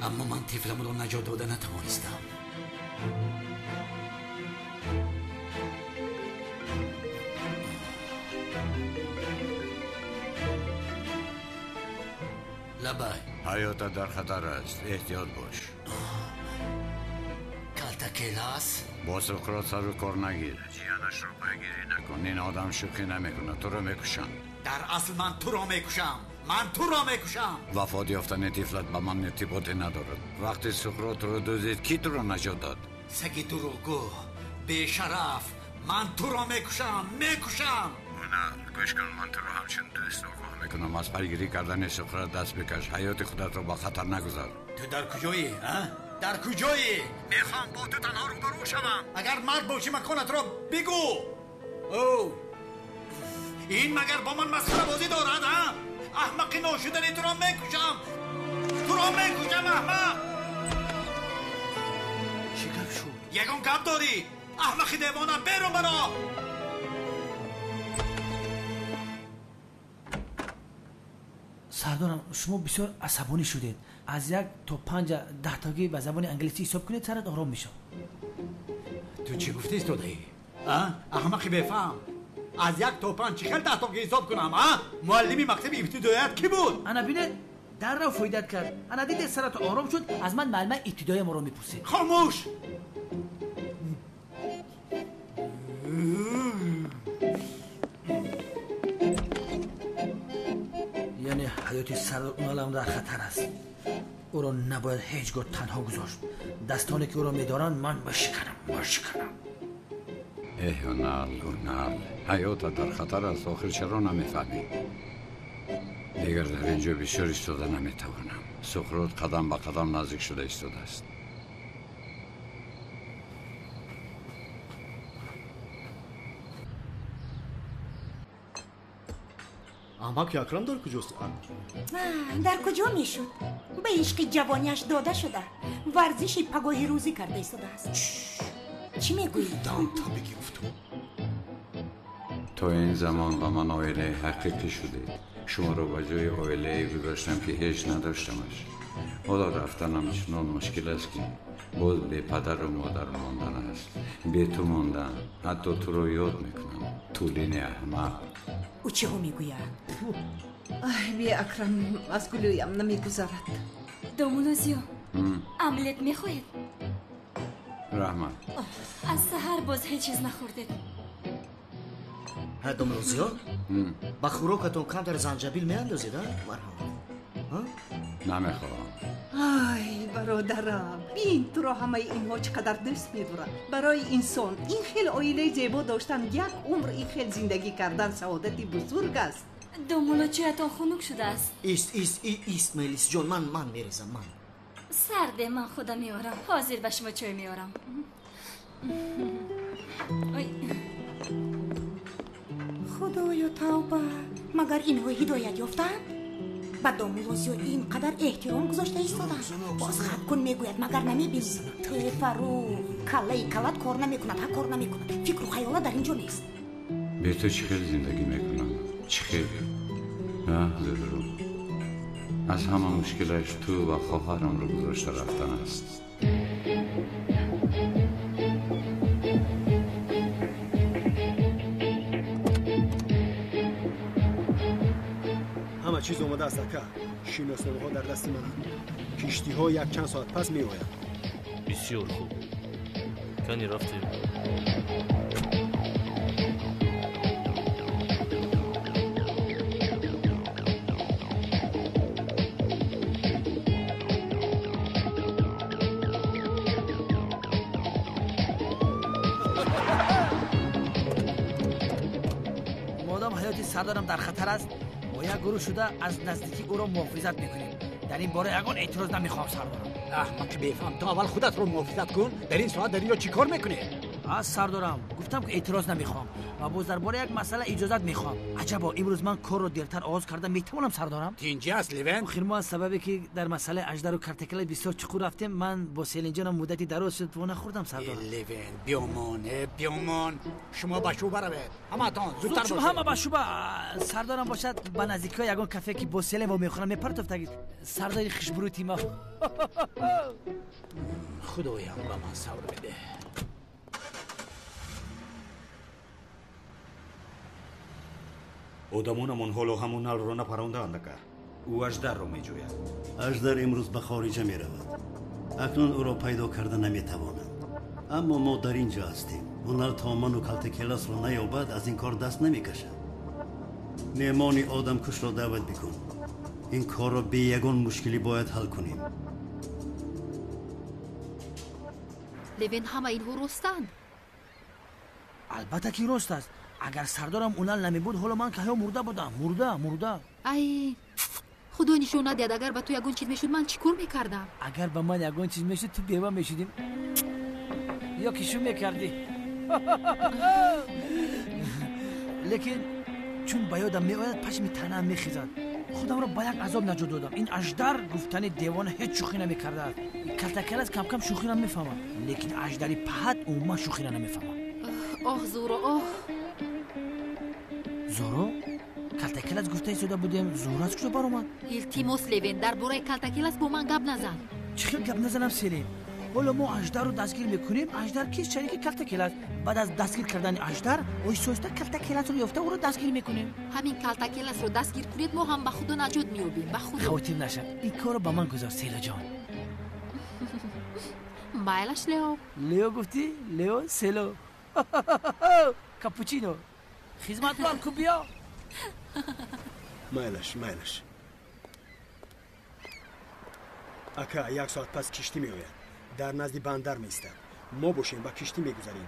Аммо ман тифламро наҷот дода натавонистам. Лабай. Ҳаётат дар хатар аст, эҳтиёт бош. Калтакелас? Бо Суқрот сару кор нагир. Ҷиянашро пайгирӣ накун. Ин одам шӯхӣ намекунад, туро мекушанд. Дар асл ман туро мекушам. Ман туро мекушам. Вафот ёфтани тифлат ба ман иртиботе надорад. Вақте Суқрот туро дуздид, кӣ туро наҷот дод? Саги дурӯғгӯ, бешараф, ман туро мекушам, мекушам. На, гӯш кун, ман туро ҳамчун дӯст огоҳ мекунам. Аз пайгирӣ кардани Суқрот даст бикаш. Ҳаёти худатро ба хатар нагузор. Ту дар куҷоӣ, а? Дар куҷоӣ? Мехоҳам бо ту танҳо рӯбарӯ шавам. Агар мард бошӣ, маконатро бигӯ. О, ин магар бо ман масхарабозӣ дорад, а? Аҳмақи ношудани туро мекушам. Туро мекушам, аҳмақ. Чӣ гап шуд? Ягон гап дорӣ? Аҳмақи девона, берун баро. Сардорам, шумо бисёр асабонӣ шудед. Аз 1 то 5 даҳтогӣ ба забони англисӣ ҳисоб кунед, сарат ором мешавад. Ту чӣ гуфтӣ истодаӣ? Аҳмақи бефаҳм. Аз 1 то 5 чӣ хел даҳтогӣ ҳисоб кунам, а? Муаллими мактаби ибтидоият кӣ буд? Ана бинед, дарро фоидат кард. Ана дидед, сарат ором шуд, аз ман муаллимаи ибтидоиямро мепурсед. Хомӯш! Яъне ҳаёти сардор Уналам дар хатар аст. Ӯро набояд ҳеҷ гоҳ танҳо гузошт. Дастоне ки ӯро медоранд, ман мешиканам, мешиканам. Эҳ, Унал, Унал, ҳаётат дар хатар аст. Охир чаро намефаҳмӣ? Дигар дар ин ҷо бисёр истода наметавонам. Суқрот қадам ба қадам наздик шуда истодааст. Амаки Акрам дар куҷост? Дар куҷо мешуд? Ба ишқи ҷавониаш дода шуда, варзиши пагоҳи рӯзӣ карда истодааст. Чӣ мегӯӣ? Дам та бигирифту. То ин замон ба ман оилаи ҳақиқӣ шудед. Шуморо ба ҷои оилае гузоштам, ки ҳеҷ надоштамаш. Ҳоло рафтанам чунон мушкил аст, ки боз бепадару модар мондан аст. Бе ту мондан. Ҳатто туро ёд мекунам. Тулини аҳмақ. Ӯ чиҳо мегӯяд? Ай, бе Акрам аз гулӯям намегузарад. Домулозиё, омлет мехоҳед? Раҳмат. Аз саҳар боз ҳеҷ чиз нахӯрдед. Ҳа, домулозиё, ба хӯрокатон камтар занҷабил меандозед, а? Марҳамат. Намехоҳам. Ай, бародарам, бин туро ҳамаи инҳо чӣ қадар дӯст медоранд. Барои инсон ин хел оилаи зебо доштан, як умр ин хел зиндагӣ кардан саодати бузург аст. Домуло, чоятон хунук шудааст. Ист, ист, ист, Мелисҷон, ман мерезам, ман. Сарде, ман худам меорам. Ҳозир ба шумо чой меорам. Худоё, тавба! Магар инҳо ҳидоят ёфтаанд? Ба домулозиё ин қадар эҳтиром гузошта истоданд. Боз хат кун мегӯяд, магар намебинӣ? Э, Фаррух, каллаи калат кор намекунад, ҳа, кор намекунад. Фикру хаёла дар ин ҷо нест. Бе ту чӣ хел зиндагӣ мекунам? Чӣ хел? А, Зуҳру, аз ҳама мушкилаш ту ва хоҳарамро гузошта рафтан аст. Ҳама чиз омода аст, ака. Шиносномаҳо дар дасти мананд. Киштиҳо якчанд соат пас меоянд. Бисёр хуб. Кани рафтем. Модом ҳаёти сардарам дар хатар аст, бо як гурӯҳ шуда аз наздикӣ ӯро муҳофизат мекунем. Дар ин бора ягон эътироз намехоҳам, сардорам. Аҳмақи бефаҳм, ту аввал худатро муҳофизат кун. Дар ин соат дар ин ҷо чӣ кор мекунӣ? Аз сардорам гуфтам ки эътироз намехоҳам ва боз дар бораи як масъала иҷозат мехоҳам. Аҷабо, имрӯз ман корро дертар оғоз карда метавонам сардорам? Тинҷӣ аст Левен? Охир мо аз сабабе ки дар масъалаи аждару картакала бисёр чуқур рафтем, ман бо Селинҷонам муддати дароз шуд во нахӯрдам сардорам. Левен, биёмон, биёмон. Шумо ба шӯъба равед. Ҳамаатон зудтар бошед. Ҳама ба шӯъба. Сардорам бошад ба наздикиҳои ягон кафе ки бо Селин во мехӯрам мепартофтагид. Сардори хушбурӯти ма. Худоям ба ман сабр бидеҳ. Одамонамон ҳоло ҳамон налро напарондаанд ака. Ӯ аждарро меҷӯяд. Аждар имрӯз ба хориҷа меравад. Акнун ӯро пайдо карда наметавонанд. Аммо мо дар ин ҷо ҳастем. Ҳунар то ману Калтакеласро наёбад, аз ин кор даст намекашад. Меҳмони одамкушро даъват бикун. Ин корро бе ягон мушкилӣ бояд ҳал кунем. Левен, ҳама инҳо ростанд? Албатта ки рост аст. Агар сардорам унал намебуд, ҳоло ман каҳё мурда будам. Мурда, мурда. Ай, худо нишон надиҳад, агар ба ту ягон чиз мешуд, ман чӣ кор мекардам? Агар ба ман ягон чиз мешуд, ту бева мешудим. Ё ки шу мекардӣ. Лекин чун ба ёдам меояд, пашми танаам мехезад. Худамро ба як азоб наҷот додам. Ин аждар гуфтани девона ҳеҷ шӯхӣ намекардааст. Калтакелас камкам шӯхиро мефаҳмад, лекин аждари паҳат умуман шӯхиро намефаҳмад. Оҳ, Зуро, оҳ. Зоро? Калтакелас гуфта истода будем, Зоро аз куҷо баромад? Илтимос, Левен, дар бораи Калтакелас бо ман гап назан. Чӣ хел гап назанам, Селин? Ҳоло мо аждарро дастгир мекунем. Аждар кист? Шарики Калтакелас. Баъд аз дастгир кардани аждар, оҳиста оҳиста Калтакеласро ёфта ӯро дастгир мекунем. Ҳамин Калтакеласро дастгир кунед, мо ҳам ба худо наҷот меёбем. Ба худо. Хавотир нашав, ин корро ба ман гузор, Селоҷон. Майлаш, Лео. Лео гуфтӣ? Лео, Село. Капучино. Хизматкор ку биё. Майлаш, майлаш. Ака, як соат пас киштӣ меояд. Дар назди бандар меистад. Мо бошем ба киштӣ мегузарем.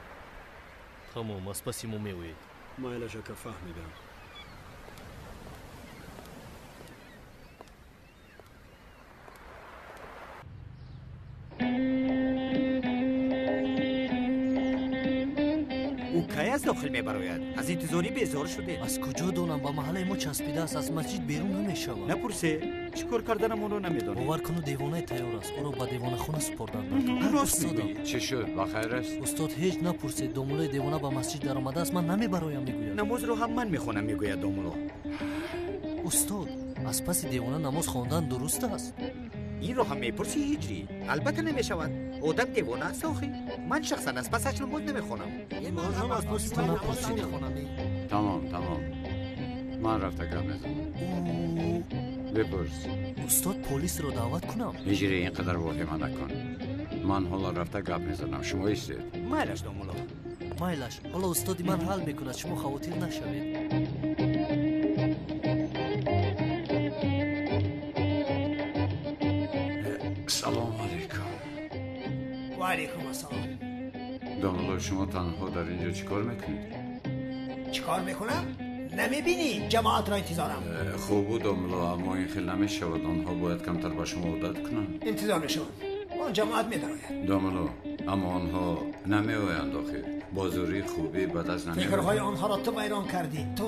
Тамом, аз паси мо меоед. Майлаш ака, фаҳмидам. Ӯ кай аз дохил мебарояд? Аз интизорӣ безор шудем. Аз куҷо донам, ба маҳаллаи мо часпидааст, аз масҷид берун намешавад. Напурсе, чӣ кор карданамонро намедонем. Бовар куну, девонаи тайёр аст. Ӯро ба девонахона супорданд. Рост мегӯӣ. Чӣ шуд? Ба хайр аст? Устод, ҳеҷ напурсед, домулои девона ба масҷид даромадааст, ман намебароям, мегӯяд. Намозро ҳам ман мехонам, мегӯяд домуло. Устод, аз паси девона намоз хондан дуруст аст? Инро ҳам мепурсӣ, Ҳиҷрӣ? Албатта намешавад. Одам девона аст охи. Ман шахсан аз пасаш намоз намехонам. Ман ҳам аз паси ту напурсидӣ. Тамом, тамом. Ман рафта гап мезанам. Бипурс. Устод, полисро даъват кунам? Ҳиҷрӣ, ин қадар воҳима накун. Ман ҳоло рафта гап мезанам. Шумо истед. Майлаш, домуло. Майлаш, ҳоло устоди ман ҳал мекунад, шумо хавотир нашавед. Салому алайкум. Ва алайкум ассалом. Домуло, шумо танҳо дар ин ҷо чӣ кор мекунед? Чӣ кор мекунам? Намебинӣ, ҷамоатро интизорам. Хуб буд, домуло, аммо ин хел намешавад. Онҳо бояд камтар ба шумо одат кунанд. Интизор мешаванд. Он ҷамоат медарояд. Домуло, аммо онҳо намеоянд охир. Бо зӯрии хубӣ ба даст намеоянд. Фикрҳои онҳоро ту вайрон кардӣ. Ту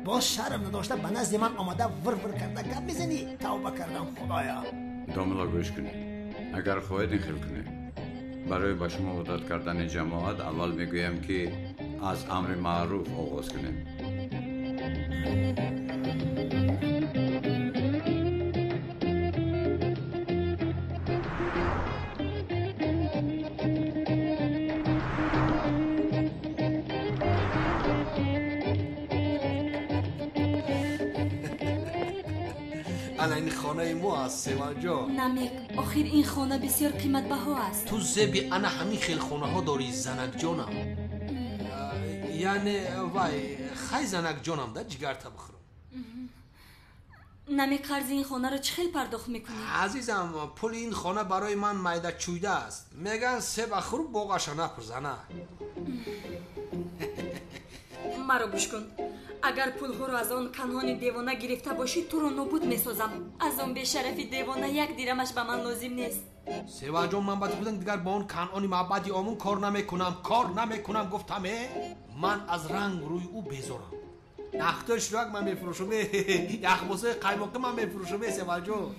боз шарм надошта ба назди ман омада вир-вир карда гап мезанӣ. Тавба кардам, худоя. Домуло, гӯш кунед. Агар хоҳед ин хел кунед. Барои ба шумо одат кардани ҷамоат аввал мегӯям ки аз амри маъруф оғоз кунем. Ана ин хонаи мо аст, Севанҷон. Намек, охир ин хона бисёр қиматбаҳо аст. Ту зеби ана ҳамин хел хонаҳо дорӣ, занакҷонам. Яъне вай, хай занакҷонам да, ҷигарта бихӯрам. Намек, қарзи ин хонаро чӣ хел пардохт мекунӣ? Азизам, пули ин хона барои ман майда чӯйда аст. Меган себа хӯр, боғаша напур, зана. Маро гӯш кун. Агар пулҳоро аз он канҳони девона гирифта бошӣ, туро нобуд месозам. Аз он бешарафи девона як дирамаш ба ман лозим нест. Севалҷон, ман ба ту гуфтам, дигар бо он Канъони маъбади омун кор намекунам, кор намекунам, гуфтам. Ман аз ранг рӯи ӯ безорам. Нахтои ширак ман мефурӯшам, яхбосаи қаймоқӣ ман мефурӯшам, Севалҷон.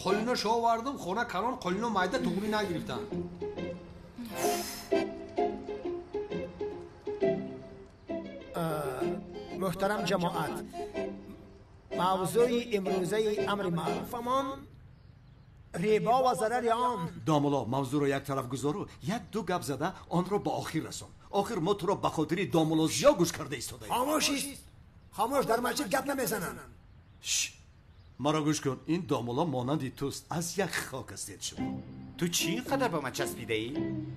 Қолино шо овардам, хона калон, қолино майда туғрӣ нагирифтам. Муҳтарам ҷамоат, мавзӯи имрӯзаи амри маъруфамон рибо ва зарари он. Домулло, мавзӯъро як тараф гузору як ду гап зада онро ба охир расон. Охир мо туро ба хотири домулло Зиё гӯш карда истодаем. Хомӯш ист, хомӯш, дар масҷид гап намезананд. Маро гӯш кун, ин домулло монанди туст, аз як хок ҳастед шумо. Ту чӣ ин қадар ба ман часпидаӣ?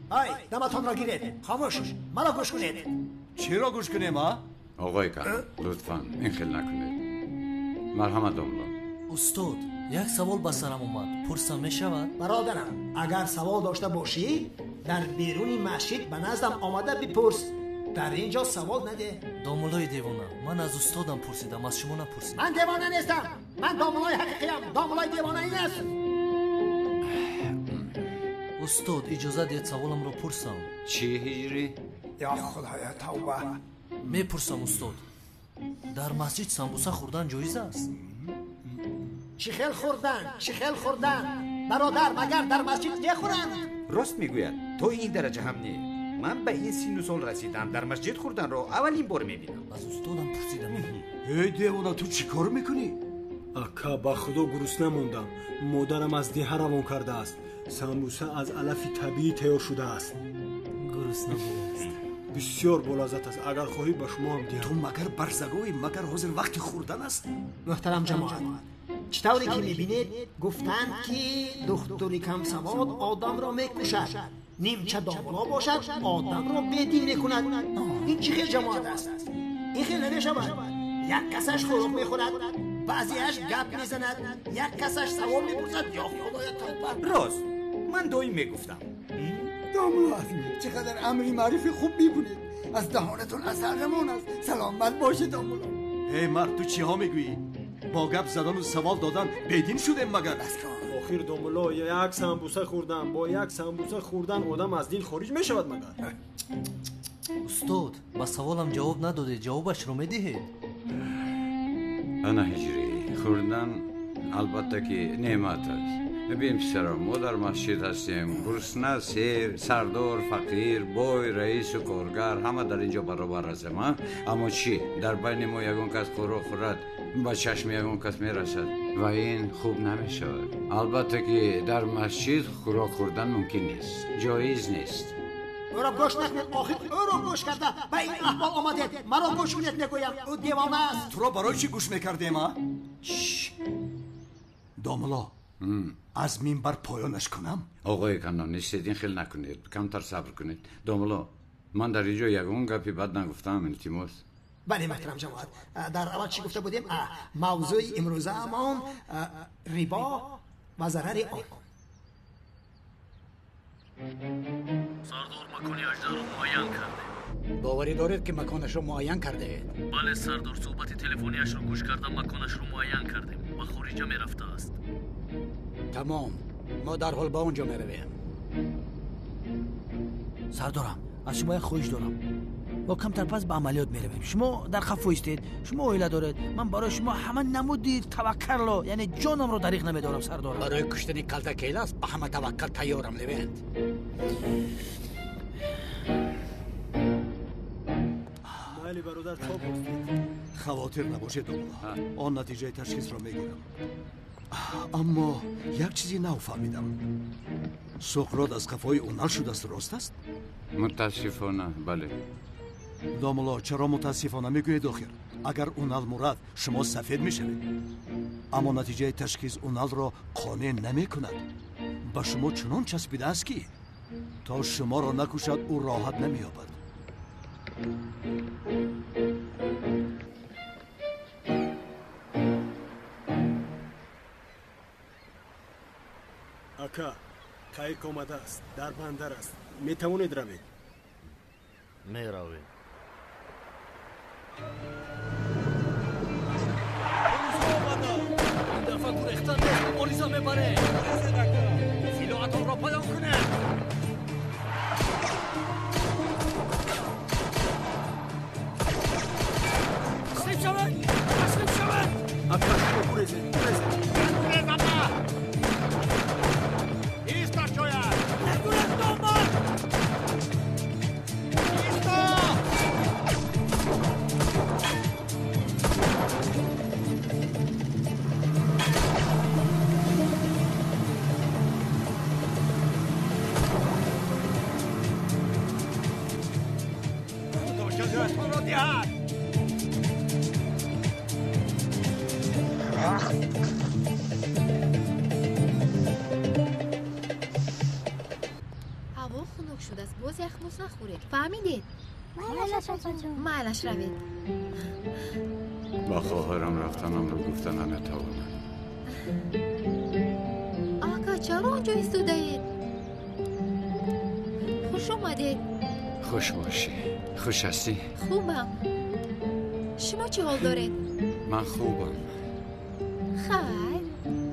Ай, даматонро гиред, хомӯш, маро гӯш кунед. Чиро гӯш кунем, а? Оғои Канъон, лутфан ин хел накунед. Марҳамат, домулло. Устод, як савол ба сарам омад, пурсам мешавад? Бародарам, агар савол дошта бошӣ, дар беруни масҷид ба наздам омада бипурс. Дар ин ҷо савол наде. Домуллои девона, ман аз устодам пурсидам, аз шумо напурсидам. Ман девона нестам, ман домуллои ҳақиқиям. Домуллои девона ин аст. Устод, иҷоза диҳед саволамро пурсам. Чӣ, ҳиҷрӣ? Ё худоя, тавба. Мепурсам, устод, дар масҷид самбуса хӯрдан ҷоиз аст? Чӣ хел хӯрдан, чӣ хел хӯрдан? Бародар, магар дар масҷид мехӯранд? Рост мегӯяд, то ин дараҷа ҳам не. Ман ба ин синну сол расидам, дар масҷид хӯрданро аввалин бор мебинам. Аз устодам пурсидам. Эй девона, ту чӣ кор мекунӣ? Ака, ба худо гурусна мондам. Модарам аз деҳа равон кардааст. Самбуса аз алафи табиӣ тайёр шудааст. Гурусна будааст. Бисёр болаззат аст. Агар хоҳӣ ба шумо ҳам диҳам. Ту магар барзагоӣ? Магар ҳозир вақти хӯрдан аст? Муҳтарам ҷамоат, чӣ тавре ки мебинед, гуфтанд ки духтури камсавод одамро мекушад, нимча домулло бошад одамро бедин мекунад. Ин чӣ хел ҷамоат аст? Ин хел намешавад. Як касаш хӯрок мехӯрад, баъзеаш гап мезанад, як касаш савол мепурсад. Ё худоя, тавба. Рост, ман доим мегуфтам. Домулло Азмӣ, чӣ қадар амри маъруфи хуб мекунед. Аз даҳонатон асар намонд. Саломат бошед, домулло. Эй мард, ту чиҳо мегӯӣ? Бо гап задану савол додан бедин шудем магар? Охир домулло, як самбуса хӯрдан, бо як самбуса хӯрдан одам аз дин хориҷ мешавад магар? Устод, ба саволам ҷавоб надодед, ҷавобашро медиҳед? Ана ҳиҷрӣ, хӯрдан албатта ки неъмат аст. Бибин писарам, мо дар масҷид ҳастем. Гурусна, сер, сардор, фақир, бой, раису коргар ҳама дар ин ҷо баробар ҳастем. Аммо чӣ, дар байни мо ягон кас хӯрок хӯрад, ба чашми ягон кас мерасад ва ин хуб намешавад. Албатта ки дар масҷид хӯрок хӯрдан мумкин нест, ҷоиз нест. Ӯро гӯш накунед, охир ӯро гӯш карда ба ин аҳвол омадед. Маро гӯш кунед, мегӯям, ӯ девона аст. Туро барои чӣ гӯш мекардем, а? Домулло, аз минбар поёнаш кунам? Оғои Канъон, нестед, ин хел накунед, камтар сабр кунед. Домулло, ман дар ин ҷо ягон гапи бад нагуфтаам, илтимос. Бале, муҳтарам ҷамоат, дар аввал чӣ гуфта будем? Мавзӯи имрӯзаамон рибо ва зарари он. Сардор, макони аждарро муайян кардем. Боварӣ доред ки маконашро муайян кардаед? Бале сардор, суҳбати телефонияшро гӯш кардам, маконашро муайян кардем. Ба хориҷа мерафтааст. Тамом, мо дарҳол ба он ҷо меравем. Сардорам, аз шумо як хоҳиш дорам. Мо камтар пас ба амалиёт меравем. Шумо дар қафо истед, шумо оила доред. Ман барои шумо ҳама намуди таваккалро, яъне ҷонамро дариғ намедорам, сардорам. Барои куштани Калтакелас ба ҳама таваккал тайёрам, Левент. Майли бародар, то боздид. Хавотир набошед, домулло, он натиҷаи ташхисро мегирам. Аммо як чизи нав фаҳмидам. Суқрот аз қафои Унал шудааст, рост аст? Мутаассифона, бале. Домулло, чаро мутаассифона мегӯед охир? Агар Унал мурад, шумо сафед мешавед. Аммо натиҷаи ташхис Уналро қонеъ намекунад. Ба шумо чунон часпидааст ки то шуморо накушад, ӯ роҳат намеёбад. Ака, қайиқ омадааст, дар бандар аст. Метавонед равед? Меравем. Ин дафъа гурехта рафтан нест, мубориза мебарем. Силоҳатонро поён кунед. Таслим шавед! Таслим шавед! Ака, шумо гурезед, гурезед. Гурез, ака! Ист дар ҷоят! Нагурез, домод! Исто! Худо ҷазоятонро диҳад! Ҳаво хунук шудааст, боз яхмӯз нахӯред. Фаҳмидед? Майлаш, равед. Ба хоҳарам рафтанамро гуфта наметавонам. Ака, чаро он ҷо истодаед? Хуш омадед. Хуш бошӣ. Хуш ҳастӣ? Хубам. Шумо чӣ ҳол доред? Ман хубам. Хайр.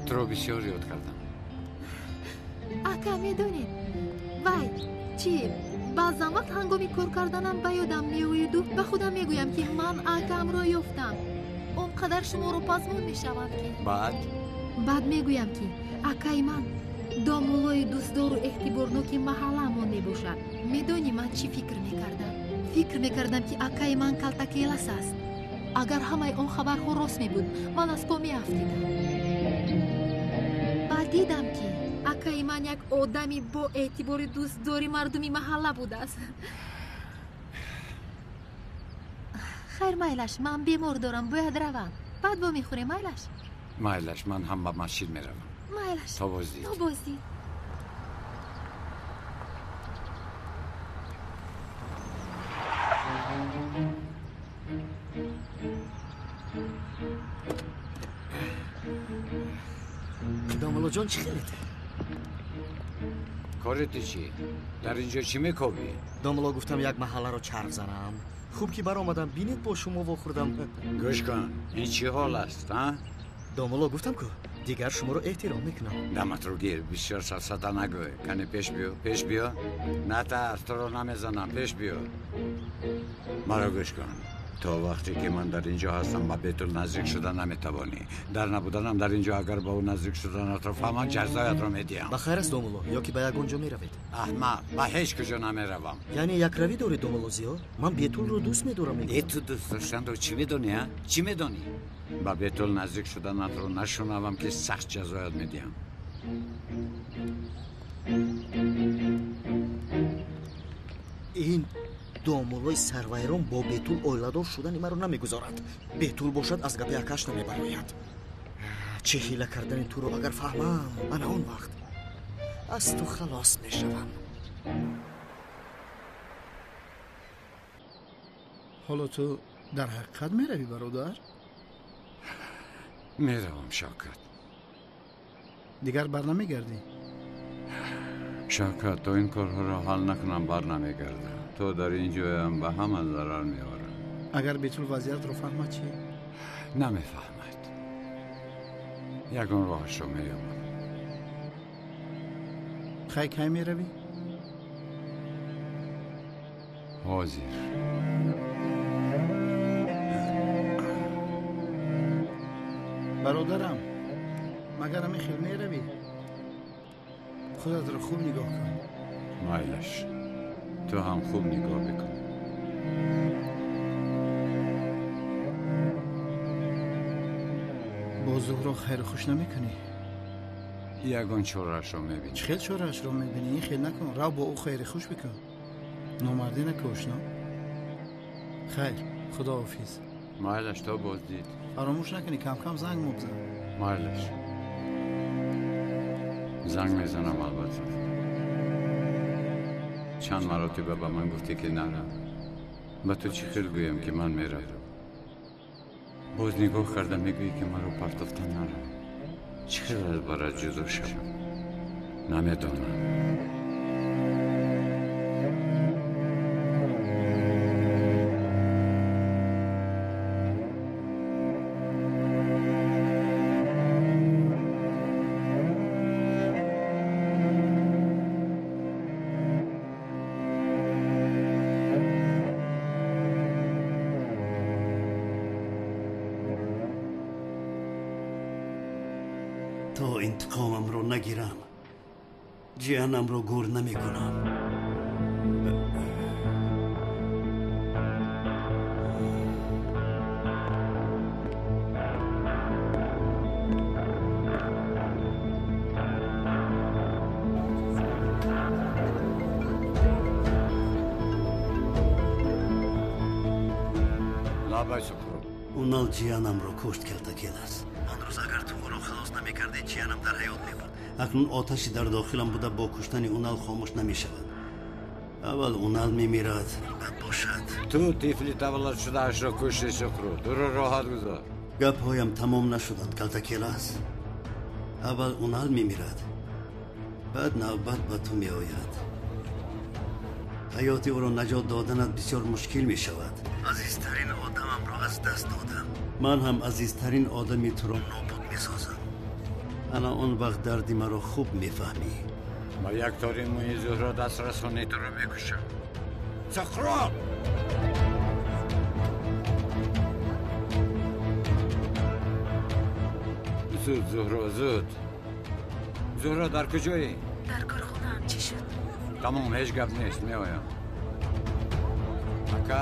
Туро бисёр ёд кардам. Ака, медонед, вай чӣ, баъзан вақт ҳангоми кор карданам ба ёдам меояду ба худам мегӯям, ки ман акамро ёфтам. Он қадар шуморо пазмон мешавам, ки баъд? Баъд мегӯям, ки акаи ман домуллои дӯстдору эҳтиборноки маҳаллаамон мебошад. Медонӣ, ман чӣ фикр мекардам? Фикр мекардам, ки акаи ман Калтакелас аст. Агар ҳамаи он хабарҳо рост мебуд, ман аз по меафтидам. Баъд дидам, ки акаи ман як одами бо эътибори дӯстдори мардуми маҳалла будааст. Хайр, майлаш, ман бемор дорам, бояд равам. Баъд вомехӯрем, майлаш? Майлаш, ман ҳам ба масҷид меравам. Майлаш. То боздид. То боздид. Домуллоҷон, чӣ хелед? Кори ту чӣ? Дар инҷо чӣ мекобӣ? Домулло, гуфтам як маҳалларо чарх занам. Хуб ки баромадам, бинед, бо шумо вохӯрдам. Гӯш кун, ин чӣ ҳол аст, а? Домулло, гуфтам ку, дигар шуморо эҳтиром мекунам. Даматро гир, бисёр сафсата нагӯй. Кане пеш биё, пеш биё. Натарс, туро намезанам, пеш биё. Маро гӯш кун. То вақте ки ман дар инҷо ҳастам, ба Бетул наздик шуда наметавонӣ. Дар набуданам дар инҷо агар ба ӯ наздик шуданатро фаҳмам, ҷазоятро медиҳам. Ба хайр аст, домулло, ё ки ба ягон ҷо меравед? Аҳмақ, ба ҳеҷ куҷо намеравам. Яъне якравӣ доред, домулло Зиё? Ман Бетулро дӯст медорам, мегӯям. Э, ту дӯст доштанро чӣ медонӣ, а? Чӣ медонӣ? Ба Бетул наздик шуданатро нашунавам, ки сахт ҷазоят медиҳам. Ин домуллои сарвайрон бо Бетул оиладор шудани маро намегузорад. Бетул бошад, аз гапи акаш намебарояд. Чӣ ҳила кардани туро агар фаҳмам, ана он вақт аз ту халос мешавам. Ҳоло ту дар ҳақиқат меравӣ, бародар? Меравам, Шавкат. Дигар бар намегардӣ? Шавкат, то ин корҳоро ҳал накунам, бар намегардам. То дар ин ҷоям ба ҳама зарар меорам. Агар Бетул вазъиятро фаҳмад чӣ? Намефаҳмад. Ягон роҳашро меёбам. Хай, кай меравӣ? Ҳозир. Бародарам, магар ҳамин хел меравӣ? Худатро хуб нигоҳ кун. Майлаш, ту ҳам хуб нигоҳ бикун. Бо Зуҳро хайру хуш намекунӣ? Ягон чораашро мебинӣ. Чӣ хел чораашро мебинӣ? Ин хел накун, рав бо ӯ хайри хуш бикун. Номардӣ накӯш, но? Хайр, худоҳофиз. Майлаш, то боздид. Фаромӯш накунӣ, камкам занг мобзан. Майлаш, занг мезанам, албатта. Чанд маротиба ба ман гуфтӣ, ки нарав. Ба ту чӣ хел гӯям, ки ман меравам? Боз нигоҳ карда мегӯӣ, ки маро партофта нарав. Чӣ хел аз барат ҷудо шавам? Намедонам. То интиқомамро нагирам, ҷиянамро гур намекунам. Унал ҷиянамро кушт, Калтакелас. Он рӯз агар ту ӯро халос намекардӣ, ҷиянам дар ҳаёт мебуд. Акнун оташи дар дохилам буда бо куштани Унал хомӯш намешавад. Аввал Унал мемирад, баъд бошад. Ту тифли таваллуд шудаашро кушти, Сухроб. Туро роҳат гузор. Гапҳоям тамом нашуданд, Калтакелас. Аввал Унал мемирад, баъд навбат ба ту меояд. Ҳаёти ӯро наҷот доданат бисёр мушкил мешавад. Азизтарин одамамро аз даст додам. Ман ҳам азизтарин одами туро нобуд месозам. Ана он вақт дарди маро хуб мефаҳмӣ. Ба як тори мӯи Зуҳро даст расонӣ, туро мекушам. Сухроб! Зуд, Зуҳро, зуд. Зуҳро, дар куҷоӣ? Дар корхонаам. Чӣ шуд? Тамом, ҳеҷ гап нест, меоям. Ака?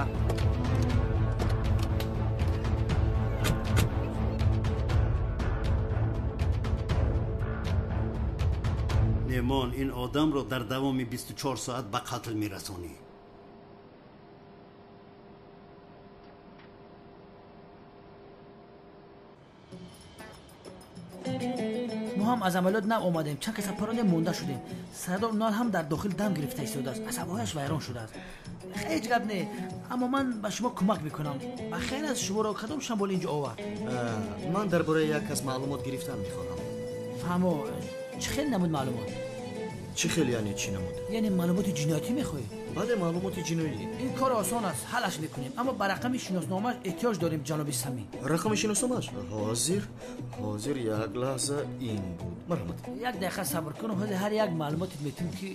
Немон, ин одамро дар давоми 24 соат ба қатл мерасонӣ. Мо ҳам аз амалиёт нав омадем, чанд каса парондем, монда шудем. Сардор Унал ҳам дар дохил дам гирифта истодааст, асабҳояш вайрон шудааст. Ҳеҷ гап не, аммо ман ба шумо кӯмак мекунам. Ба хайр аст, шуморо кадом шамол инҷо овард? Ман дар бораи як кас маълумот гирифтан мехоҳам. Фаҳмо, чӣ хел намуд маълумот? Чӣ хел яъне чӣ намуд? Яъне маълумоти ҷиноятӣ мехоҳӣ? Бале, маълумоти ҷиноӣ. Ин кор осон аст, ҳаллаш мекунем, аммо ба рақами шиносномааш эҳтиёҷ дорем, ҷаноби Самӣ. Рақами шиносномааш? Ҳозир, ҳозир, як лаҳза, ин буд. Марҳамат. Як дақиқа сабр кун, ҳозир ҳар як маълумотет метавон ки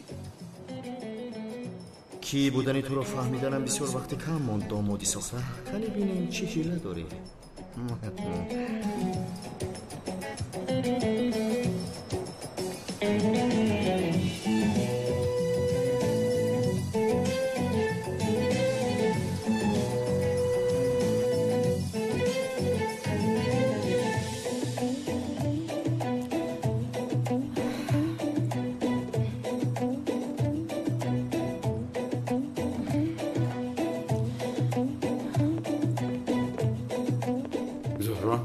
Кӣ будани туро фаҳмиданам бисёр вақти кам монд, домоди сохта. Кане бинем чӣ ҳила дорӣ. Зуҳро,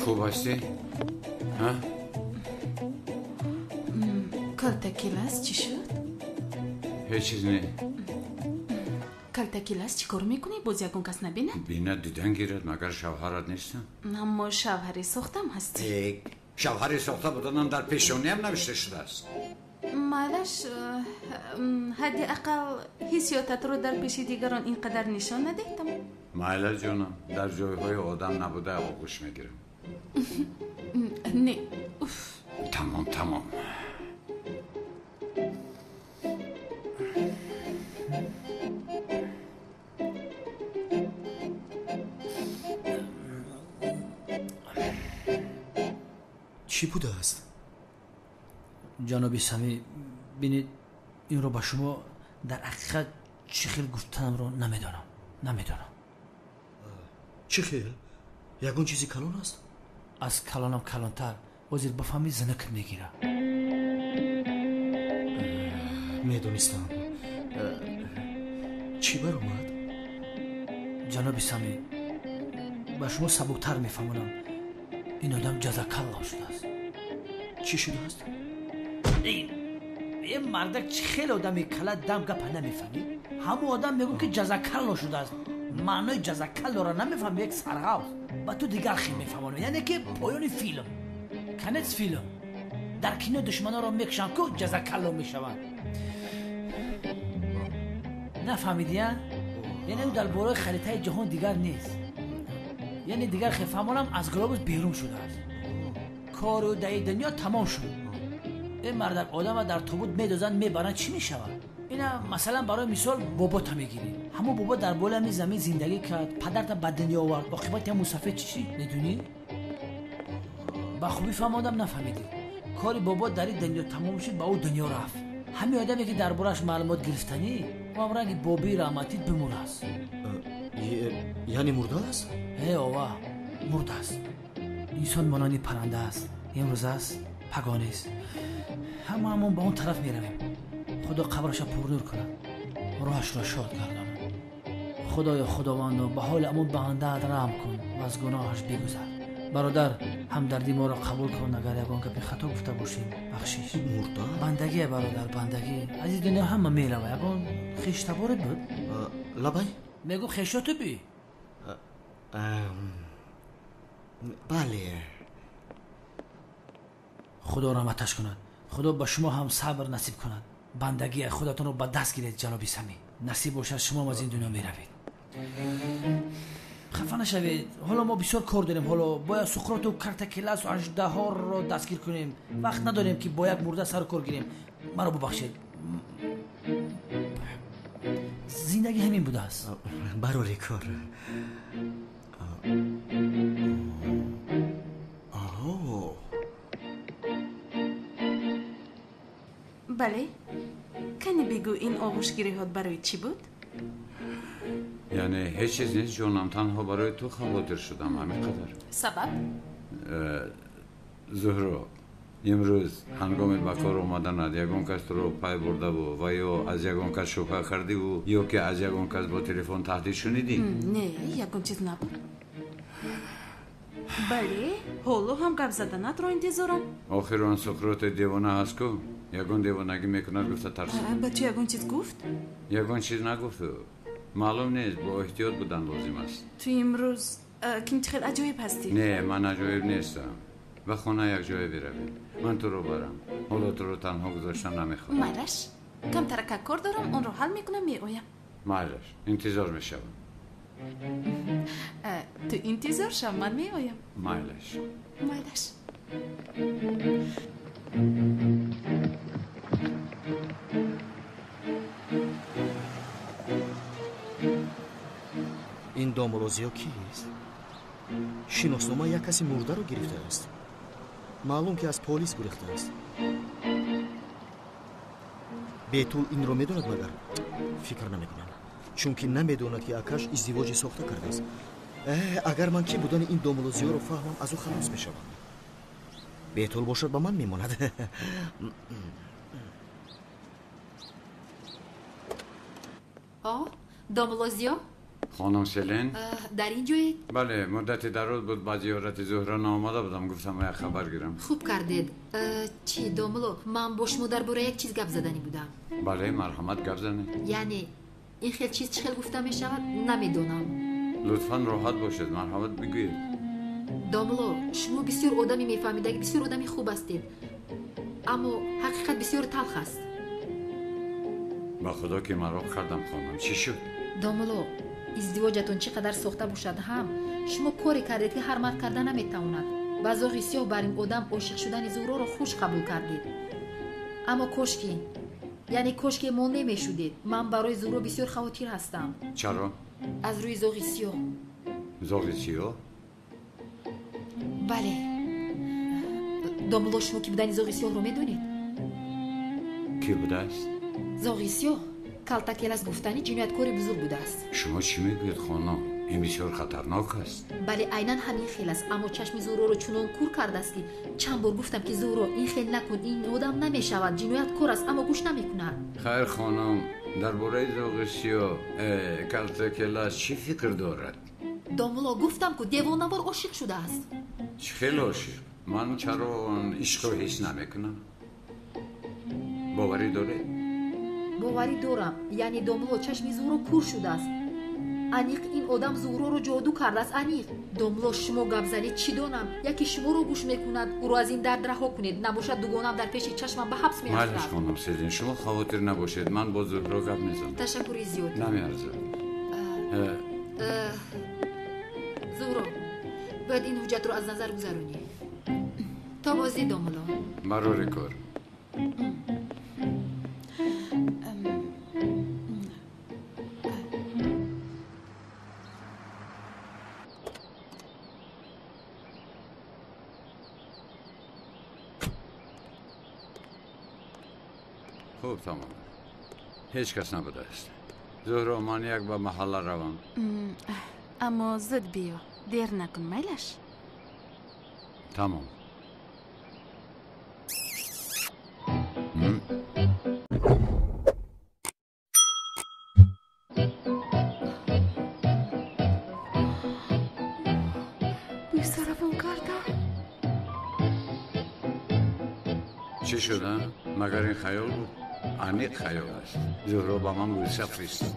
хуб ҳастӣ? Ҳа? Калтакелас, чӣ шуд? Ҳеҷ чиз не. Калтакелас, чӣ кор мекунӣ? Боз ягон кас набинад? Бинад, дидан гирад, магар шавҳарат нестам? Аммо шавҳари сохтам ҳастӣ. Шавҳари сохта буданам дар пешониям навишта шудааст. Майлаш, ҳадди ақал ҳиссиётатро дар пеши дигарон ин қадар нишон надиҳ, тамом. Майла ҷонам, дар ҷойҳои одам набуда оғӯш мегирам. Не, уф. Тамом, тамом. Чӣ будааст? Ҷаноби Самӣ, бинед, инро ба шумо дар ҳақиқат чӣ хел гуфтанамро намедонам. Намедонам. Чӣ хел? Ягон чизи калон аст? Аз калонам калонтар. Ҳозир бафаҳмӣ, зинакат мегирад. Медонистам. Чӣ баромад? Ҷаноби Самӣ, ба шумо сабуктар мефаҳмонам. Ин одам ҷазакалло шудааст. Чӣ шудааст? Ин мардак чӣ хел одами кала дам гапа намефаҳмӣ? Ҳамон одам мегӯ ки ҷазакалло шудааст. Маънои ҷазакаллоро намефаҳмӣ, як сарғавз. Ба ту дигар хел мефаҳмонам, яъне ки поёни филм, конец филм. Дар кино душманонро мекушанд ку ҷазакалло мешаванд. Нафаҳмидӣ, а? Яъне ӯ дар бораи харитаи ҷаҳон дигар нест. Яъне дигар хел фаҳмонам, аз глобус берун шудааст. Кору даи дунё тамом шуд. Ин мардак одама дар тобут медозанд, мебаранд, чӣ мешавад? Ина масалан барои мисол бобота мегирӣ. Ҳамон бобо дар болои ҳамин замин зиндагӣ кард, падарта ба дунё овард, оқибати ҳам мусафед чӣ шид? Медонӣ? Ба хубӣ фаҳмондам, нафаҳмидӣ. Кори бобо дар ин дунё тамом шуд, ба ӯ дунё рафт. Ҳамин одаме ки дар борааш маълумот гирифтанӣ, ӯ ҳам ранги бобии раҳматит бимурааст. Яъне мурдааст? Э, ова, мурдааст. Инсон монанди парранда аст. Имрӯз аст, пагоҳ нест. Ҳамаамон ба он тараф меравем. Худо қабраша пурнур кунад, роҳашро шод гардонад. Худоё худовандо, ба ҳоли амон бандаат раҳм кун ва аз гуноҳаш бигузар. Бародар, ҳамдардии моро қабул кун, агар ягон гапи хато гуфта бошем, бахшиш. Мурда? Бандагие, бародар, бандагӣ. Аз ин дунё ҳама мерава. Ягон хештаборет буд? Лабай? Мегӯ хешоту би? Бале. Худо раҳматаш кунад. Худо ба шумо ҳам сабр насиб кунад. Бандагии худатонро ба даст гиред, ҷаноби Самӣ. Насиб бошад, шумоам аз ин дунё меравед. Хафа нашавед, ҳоло мо бисёр кор дорем. Ҳоло бояд Суқроту Картакеласу аждаҳорро дастгир кунем. Вақт надорем ки бо як мурда сару кор гирем. Маро бубахшед, зиндагӣ ҳамин будааст. Барори кор. Бале, кани бигӯ, ин оғӯшгириҳот барои чӣ буд? Яъне ҳеҷ чиз нест, ҷонам, танҳо барои ту хавотир шудам, ҳамин қадар. Сабаб? Зуҳро, имрӯз ҳангоми ба кор омаданат ягон кас туро пай бурдаву ва ё аз ягон кас шубҳа кардиву ё ки аз ягон кас бо телефон таҳдид шунидӣ? Не, ягон чиз набуд. Бале, ҳоло ҳам гап заданатро интизорам. Охир он Суқроти девона ҳаст ку, ягон девонагӣ мекунад гуфта тарсам. Ба ту ягон чиз гуфт? Ягон чиз нагуфт. Маълум нест, бо эҳтиёт будан лозим аст. Ту имрӯз ким хел аҷоиб ҳастӣ. Не, ман аҷоиб нестам. Ба хона якҷоя биравем, ман туро барам. Ҳоло туро танҳо гузоштан намехоҳам. Майлаш, камтарака кор дорам, онро ҳал мекунам, меоям. Майлаш, интизор мешавам. Ту интизор шав, ман меоям. Майлаш. Майлаш. Ин домулозиё кист? Шиноснома як каси мурдаро гирифтааст. Маълум ки аз полис гурехтааст. Бетул инро медонад магар? Фикр намекунам, чунки намедонад ки акаш издивоҷи сохта кардааст. Агар ман ки будани ин домулозиёро фаҳмам, аз ӯ халос мешавам. Бетул бошад, ба ман мемонад. Домулозиё? Хонум Селен? Дар ин ҷоед? Бале, муддати дароз буд ба зиёрати Зуҳро наомада будам, гуфтам як хабар гирам. Хуб кардед. Чӣ, домуло, ман бо шумо дар бораи як чиз гап заданӣ будам. Бале, марҳамат, гап занед. Яъне ин хел чиз чӣ хел гуфта мешавад, намедонам. Лутфан роҳат бошед, марҳамат бигӯед. Домуло, шумо бисёр одами мефаҳмидаги, бисёр одами хуб ҳастед, аммо ҳақиқат бисёр талх аст. Ба худо ки мароқ кардам, хонум, чӣ шуд? Домуло, издивоҷатон чӣ қадар сохта бошад ҳам, шумо коре кардед ки ҳар мард карда наметавонад. Ба зоғи сиёҳ бар ин одам ошиқ шудани Зуҳроро хуш қабул кардед. Аммо кошки, яъне кошке мо намешудед. Ман барои Зуҳро бисёр хавотир ҳастам. Чаро? Аз рӯи зоғи сиёҳ. Зоғи сиёҳ? Бале. Домуло, шумо ки будани зоғи сиёҳро медонед? Ки будааст? Зоғи сиёҳ Калтакелас гуфтани ҷинояткори бузург будааст. Шумо чӣ мегӯед, хонум? Ин бисёр хатарнок аст. Бале, айнан ҳамин хел аст, аммо чашми Зуҳроро чунон кур кардааст ки чанд бор гуфтам ки Зуҳро, ин хел накун, ин одам намешавад, ҷинояткор аст, аммо гӯш намекунад. Хайр, хонум, дар бораи зоғи сиёҳ Калтакелас чӣ фикр дорад? Домуло, гуфтам ку девонавор ошиқ шудааст. Чӣ хел ошиқ? Ман чаро он ишқро ҳис намекунам? Боварӣ доред? Боварӣ дорам. Яъне домуло, чашми Зуҳро кур шудааст. Аниқ ин одам Зуҳроро ҷоду кардааст, аниқ. Домуло, шумо гап занед, чӣ донам, яке шуморо гӯш мекунад, ӯро аз ин дард раҳо кунед, набошад дугонам дар пеши чашмам ба ҳабс меафтад. Майлаш, хонум Селин, шумо хавотир набошед, ман бо Зуҳро гап мезанам. Ташаккури зиёд. Намеарзад. Зуҳро, бояд ин ҳуҷҷатро аз назар гузаронӣ. То боздид, домуло. Барори кор. Хуб, тамом. Ҳеҷ кас набудааст. Зуҳро, ман як ба маҳалла равам. Аммо зуд биё, дер накун, майлаш? Тамом. Бӯйсаравон кардам. Чӣ шуда? Магар ин хаёл буд? Аниқ хаёл аст. Зуҳро ба ман бӯса фиристод.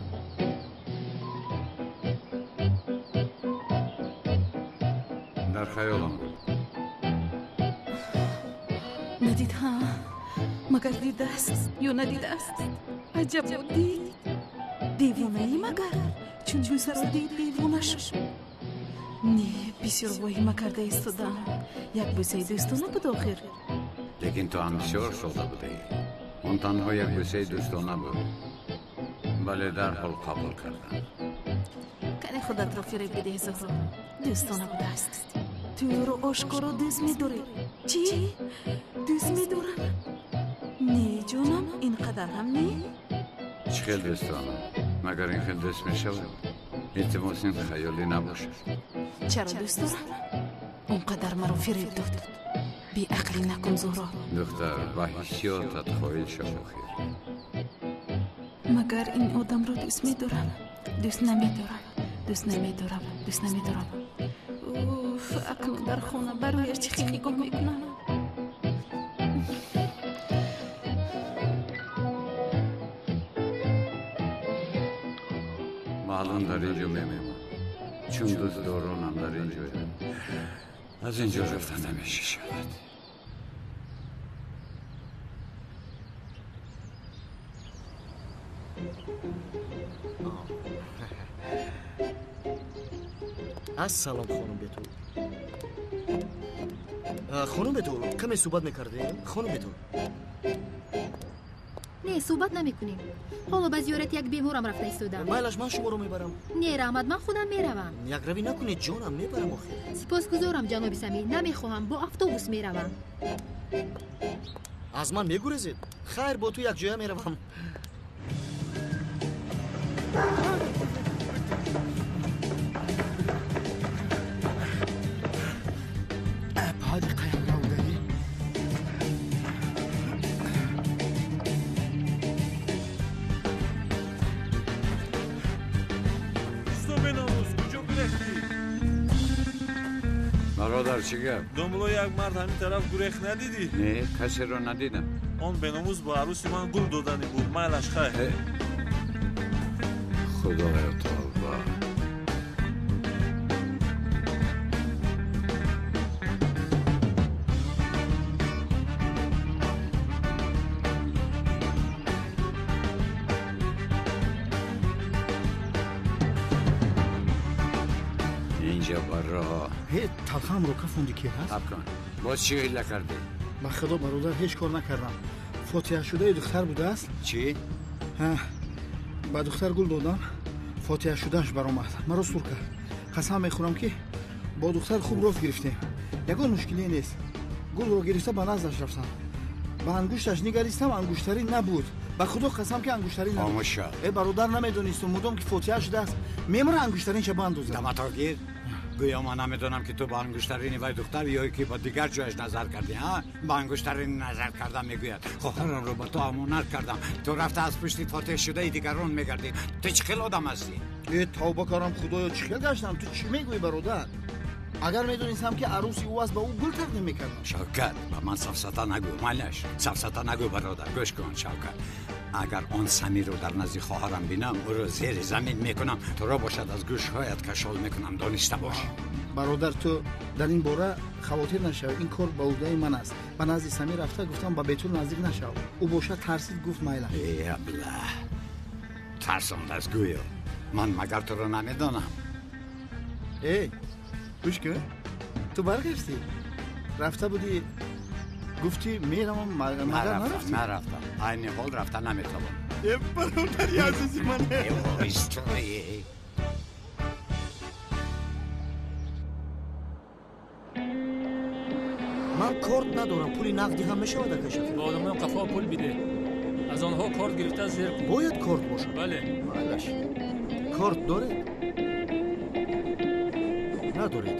Дар хаёлам буд. Надид ҳа? Магар дидааст ё надидааст? Аҷаб дид. Девонаӣ магар? Чун бӯсаро дид, девона шуд. Не, бисёр воҳима карда истодам. Як бӯсаи дӯстона буд охир. Лекин ту ҳам бисёр сода будаӣ. Он танҳо як бӯсаи дӯстона буд. Бале, дарҳол қабул кардам. Кане худатро фиреб бидеҳ, Зуҳро. Дӯстона будааст. Ту ӯро ошкоро дӯст медорӣ. Чӣ? Дӯст медорам? Не, ҷонам, ин қадар ҳам не? Чӣ хел дӯстона? Магар ин хел дӯст мешавад? Илтимос, ин хаёлӣ набошад. Чаро дӯст дорам? Он қадар маро фиреб дод. Беақлӣ накун, Зуҳро. Духтар, ба ҳиссиётат қоил шав охир. Магар ин одамро дӯст медорам? Дӯст намедорам, дӯст намедорам, дӯст намедорам. Уф, акнун дар хона ба рӯяш чӣ хел нигоҳ мекунам? Маълум дар ин ҷо мемонам, чун дӯстдоронам дар ин ҷоянд. Аз ин ҷо рафта намешавад. Ассалом, хонум Бетул. Хонум Бетул, каме суҳбат мекардем? Хонум Бетул. Не, суҳбат намекунем. Ҳоло ба зиёрати як беморам рафта истодам. Майлаш, ман шуморо мебарам. Не, раҳмат, ман худам меравам. Якравӣ накунед, ҷонам, мебарам охир. Сипосгузорам, ҷаноби Самир. Намехоҳам, бо автобус меравам. Аз ман мегурезед? Хайр, бо ту якҷоя меравам. Бародар, чӣ гап? Домулло, як мард ҳамин тараф гурехт, надидӣ? Не, касеро надидам. Он беномус ба арӯси ман гул доданӣ буд. Майлаш, хайр. Худоё, тавба. Инҷа баро. Ҳе, талхаамро кафонди, ки ҳаст? Ҳаб кун. Боз чӣ ҳила кардӣ? Ба худо, бародар, ҳеҷ кор накардам. Фотиҳашудаи духтар будааст? Чӣ? Ба духтар гул додам, фотиҳашудааш баромад, маро сур кард. Қасам мехӯрам, ки бо духтар хуб рост гирифтем, ягон мушкиле нест. Гулро гирифта ба наздаш рафтам, ба ангушташ нигаристам, ангуштарин набуд. Ба худо қасам, ки ангуштарин набуд. Хомӯш шав. Э, бародар, намедонистум, мудом ки фотиҳа шудааст, мемара ангуштаринша бандозад. Дамато гир. Гӯё ман намедонам, ки ту ба ангуштарини вай духтар ё ки ба дигар ҷояш назар кардӣ. А ба ангуштарини назар кардам, мегӯяд. Хоҳарамро ба ту амонат кардам, ту рафта аз пушти фотиҳшудаи дигарон мегардӣ. Ту чӣ хел одам ҳастӣ? Э, тавба карам, худоё, чӣ хел гаштам? Ту чӣ мегӯӣ, бародар? Агар медонистам, ки арӯси ӯ аст, ба ӯ гул тақдим мекардам. Шавкат, ба ман сафсата нагӯ, майлаш, сафсата нагӯ, бародар. Гӯш кун, Шавкат, агар он Самирро дар назди хоҳарам бинам, ӯро зери замин мекунам. Туро бошад, аз гӯшҳоят кашол мекунам, дониста бош. Бародар, ту дар ин бора хавотир нашав, ин кор ба уҳдаи ман аст. Ба назди Самир рафта гуфтам, ба Бетул наздик нашав. Ӯ бошад тарсид, гуфт майла. Э, абла, тарсондааст гӯё. Ман магар туро намедонам? Э, гӯш кун, ту баргаштӣ, рафта будӣ, гуфтӣ меравам, магар нарафтӣ? Нарафтам, айни ҳол рафта наметавонам. Э, бародари азизи ман. Истои. Ман корт надорам, пули нақдӣ ҳам мешавад, ака Шафиқ? Ба одамои қафо пул бидеҳ, аз Аз онҳо корт гирифта зер кун. Бояд корт бошад. Бале. Майлаш. Корт доред? Надоред.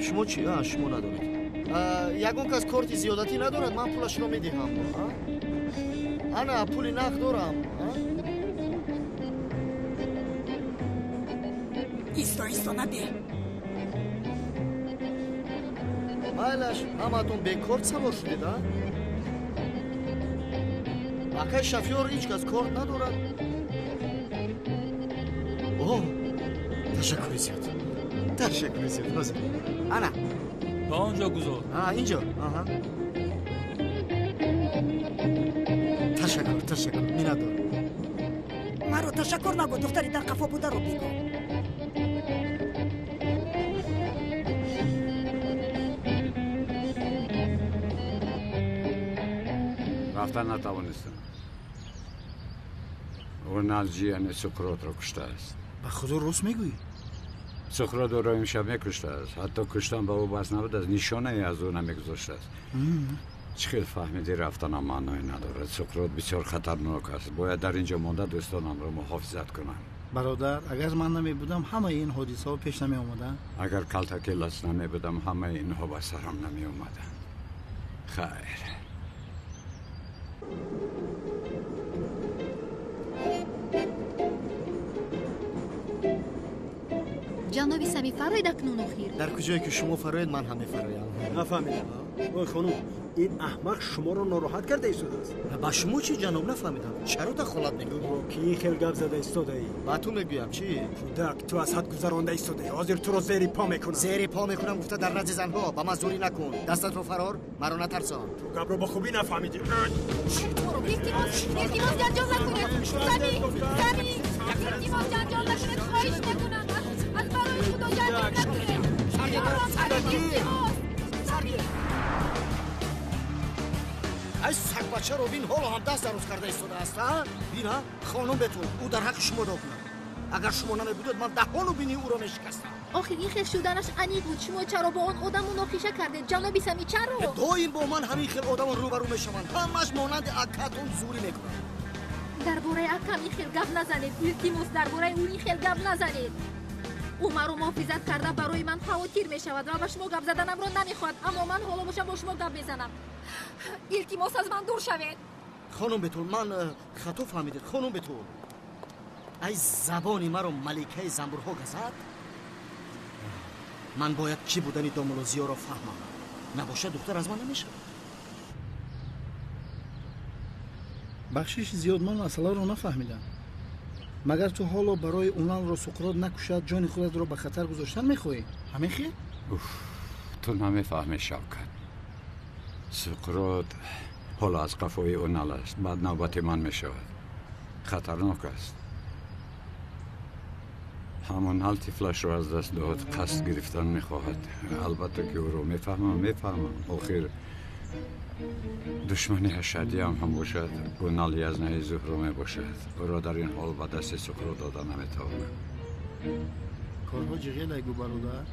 Шумо чӣ? Шумо надоред. Ягон кас корти зиёдатӣ надорад, ман пулашро медиҳам. Ана, пули нақд дорам. Исто, исто, наде. Майлаш, ҳамаатон бекорт савор шудед, а? Акай шофёр ҳеҷ кас корт надорад. О, ташаккури зиёд. Ташаккури зиёд. Ҳозир. Ана. Ба он ҷо гузор. Инҷо. Аҳа. Ташаккур, ташаккур. Миннатдор. Маро ташаккур нагӯ, духтари дар қафо бударо бигӯ. Рафта натавонистам. Онал ҷияни Суқротро куштааст. Ба худо рост мегӯӣ? Суқрот ӯро имшаб мекуштааст. Ҳатто куштан ба ӯ бас набудааст, нишонае аз ӯ намегузоштааст. Чӣ хел фаҳмидӣ рафтанам маъное надорад. Суқрот бисёр хатарнок аст. Бояд дар ин ҷо монда дӯстонамро муҳофизат кунам. Бародар, агар ман намебудам, ҳамаи ин ҳодисаҳо пеш намеомаданд. Агар Калтакелас намебудам, ҳамаи инҳо ба сарам намеомаданд. Хайр. Ҷаноби Сами, фароед акнун охир. Дар куҷое ки шумо фароед, ман ҳам мефароям. Нафаҳмидам. Ой хонум, ин аҳмақ шуморо нороҳат карда истодааст. Ба шумо чӣ, ҷаноб? Нафаҳмидам. Чаро дахолат мекунӣ? Бо кӣ хел гап зада истодаӣ? Ба ту мегӯям, чӣ? Кӯдак, ту аз ҳад гузаронда истодаӣ. Ҳозир туро зери по мекунам. Зери по мекунам гуфта дар назди занҳо ба ман зӯрӣ накун. Дастатро фарор, маро натарсон. Ту гапро ба хубӣ нафаҳмидӣ. Илтимос, илтимос, ҷанҷол накунед. Сами, Сами, илтимос, ҷанҷол накунед, хоҳиш мекунам. Аз барои худо ҷанҷол накунед. Илтимос, Сами. Ай сагбачаро бин, ҳоло ҳам даст дароз карда истодааст, а? Бин, а? Хонум Бетул, ӯ дар ҳаққи шумо дод кунад. Агар шумо намебудед, ман даҳону бинии ӯро мешикастам. Охир ин хел шуданаш аниқ буд. Шумо чаро бо он одам муноқиша кардед, ҷаноби Сами, чаро? Доим бо ман ҳамин хел одамон рӯбарӯ мешаванд. Ҳамаш монанди аккатон зӯрӣ мекунанд. Дар бораи аккам ин хел гап назанед. Илтимос, дар бораи ӯ ин хел гап назанед. Ӯ маро муҳофизат карда барои ман хавотир мешавад ва ба шумо гап заданамро намехоҳад, аммо ман ҳоло бошам бо шумо гап мезанам. Илтимос, аз ман дур шавед. Хонум Бетул, ман хато фаҳмидед. Хонум Бетул, ай забони маро маликаи занбурҳо газад. Ман бояд кӣ будани домулло Зиёро фаҳмам. Набошад, духтар аз ман намешавад. Бахшиши зиёд, ман масъаларо нафаҳмидам. Магар ту ҳоло барои Уналро Суқрот накушад, ҷони худатро ба хатар гузоштан мехоҳӣ? Ҳамин хел? Уф, ту намефаҳмӣ, Шавкат. Суқрот ҳоло аз қафои Унал аст. Баъд навбати ман мешавад. Хатарнок аст. Ҳамон ҳал тифлашро аз даст дод, қасд гирифтан мехоҳад. Албатта ки ӯро мефаҳмам, мефаҳмам. Охир душмани ашадиам ҳам бошад, Унал язнаи Зуҳро мебошад. Ӯро дар ин ҳол ба дасти Суқрот дода наметавонам. Корҳо ҷиғелай гӯ, бародар.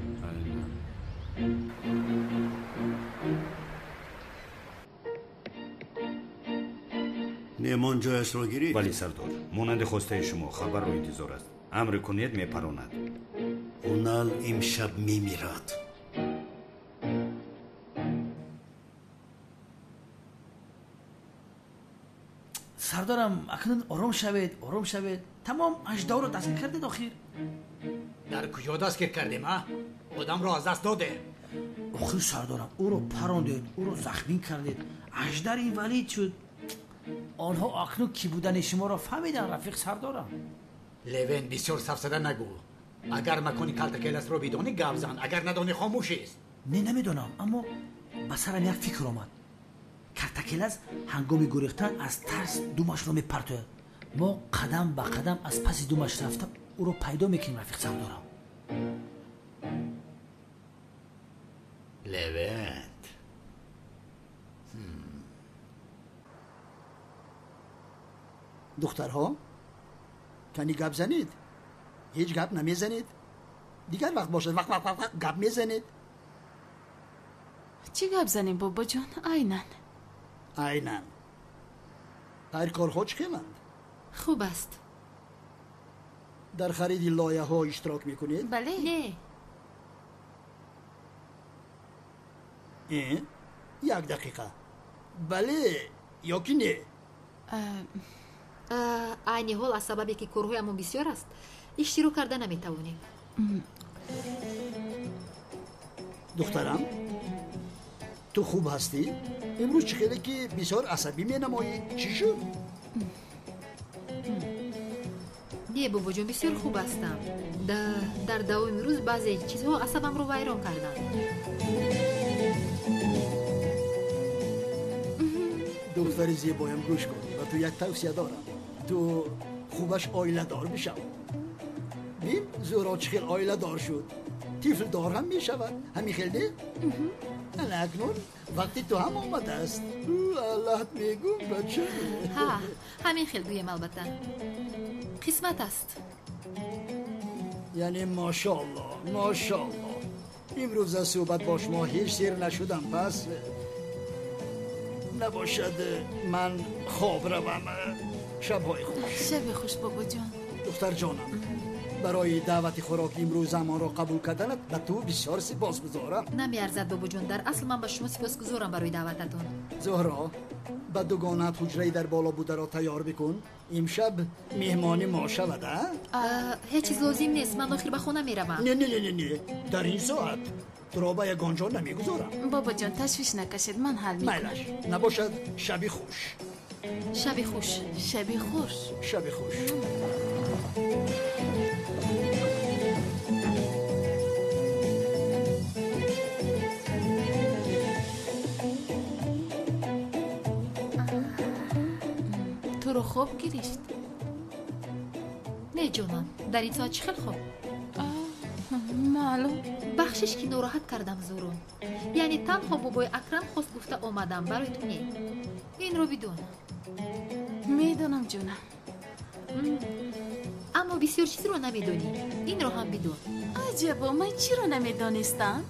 Неъмон ҷояшро гирифт? Бале, сардор. Монанди хостаи шумо хабарро интизор аст. Амр кунед, мепаронад. Унал имшаб мемирад. Сардорам, акнун ором шавед, ором шавед. Тамом аждаҳоро дастгир кардед охир. Дар куҷо дастгир кардем, а? Одамро аз даст додем. Охир сардорам, ӯро парондед, ӯро захмин кардед. Аждар инвалид шуд. Онҳо акнун кӣ будани шуморо фаҳмиданд, рафиқ сардорам. Левен, бисёр сафсада нагӯ. Агар макони Калтакеласро бидонӣ, гап зан, агар надонӣ, хомӯшист. Не, намедонам, аммо ба сарам як фикр омад. Калтакелас ҳангоми гурехтан аз тарс думашро мепартояд. Мо қадам ба қадам аз паси думаш рафта ӯро пайдо мекунем, рафиқ сардорам. Левент, духтарҳо, кани гап занед? Ҳеҷ гап намезанед? Дигар вақт бошад, вақт вақт вақт гап мезанед. Чӣ гап занем, бобоҷон? Айнан айнан Хайр, корҳо чӣ хеланд? Хуб аст. Дар хариди лояҳо иштирок мекунед? Бале. Не. Як дақиқа. Бале ё ки не? Айни ҳол аз сабабе ки корҳоямон бисёр аст, иштирок карда наметавонем. Духтарам, ту хуб ҳастӣ? Имрӯз чӣ хеле ки бисёр асабӣ менамоӣ? Чӣ шуд? Не, бобоҷон, бисёр хуб ҳастам. Дар давоми рӯз баъзе чизҳо асабамро вайрон карданд. Духтари зебоям, гӯш кун, ба ту як тавсия дорам. Ту хубаш оиладор бишав. Бин, Зӯро чӣ хел оиладор шуд. Тифлдор ҳам мешавад. Ҳамин хел не? Ана акнун вақти ту ҳам омадааст. Аллаҳт мегӯм, бача. Ҳа, ҳамин хел гӯем, албатта. Қисмат аст. Яъне мошоалло, мошоалло. Имрӯз аз суҳбат бо шумо ҳеҷ сер нашудам, пас набошад ман хоб равам. Шабҳои хуш. Шаби хуш, бобоҷон. Духтарҷонам, барои даъвати хӯроки имрӯз замонро қабул карданат ба ту бисёр сипосгузорам. Намеарзад, бобоҷон, дар асл ман ба шумо сипосгузорам барои даъвататон. Зуҳро, ба дугонаат ҳуҷраи дар боло бударо тайёр бикун. Имшаб меҳмони мо шавад, а? Ҳеҷ чиз лозим нест, ман охир ба хона меравам. Не, не, не, не, дар ин соат туро ба ягон ҷо намегузорам. Бобоҷон, ташвиш накашед, ман ҳал мекунам. Майлаш, набошад, шаби хуш. Шаби хуш. Шаби хуш. Шаби хуш. Туро хоб гирифт? Не, ҷонам, дар ин соат чӣ хел хоб? Маълум. Бахшиш ки нороҳат кардам, Зӯро. Яъне танҳо бобои Акрам хост гуфта омадам, барои ту не. Инро бидон. Медонам, ҷонам. Аммо бисёр чизро намедонӣ. Инро ҳам бидон. Аҷабо, ман чиро намедонистам?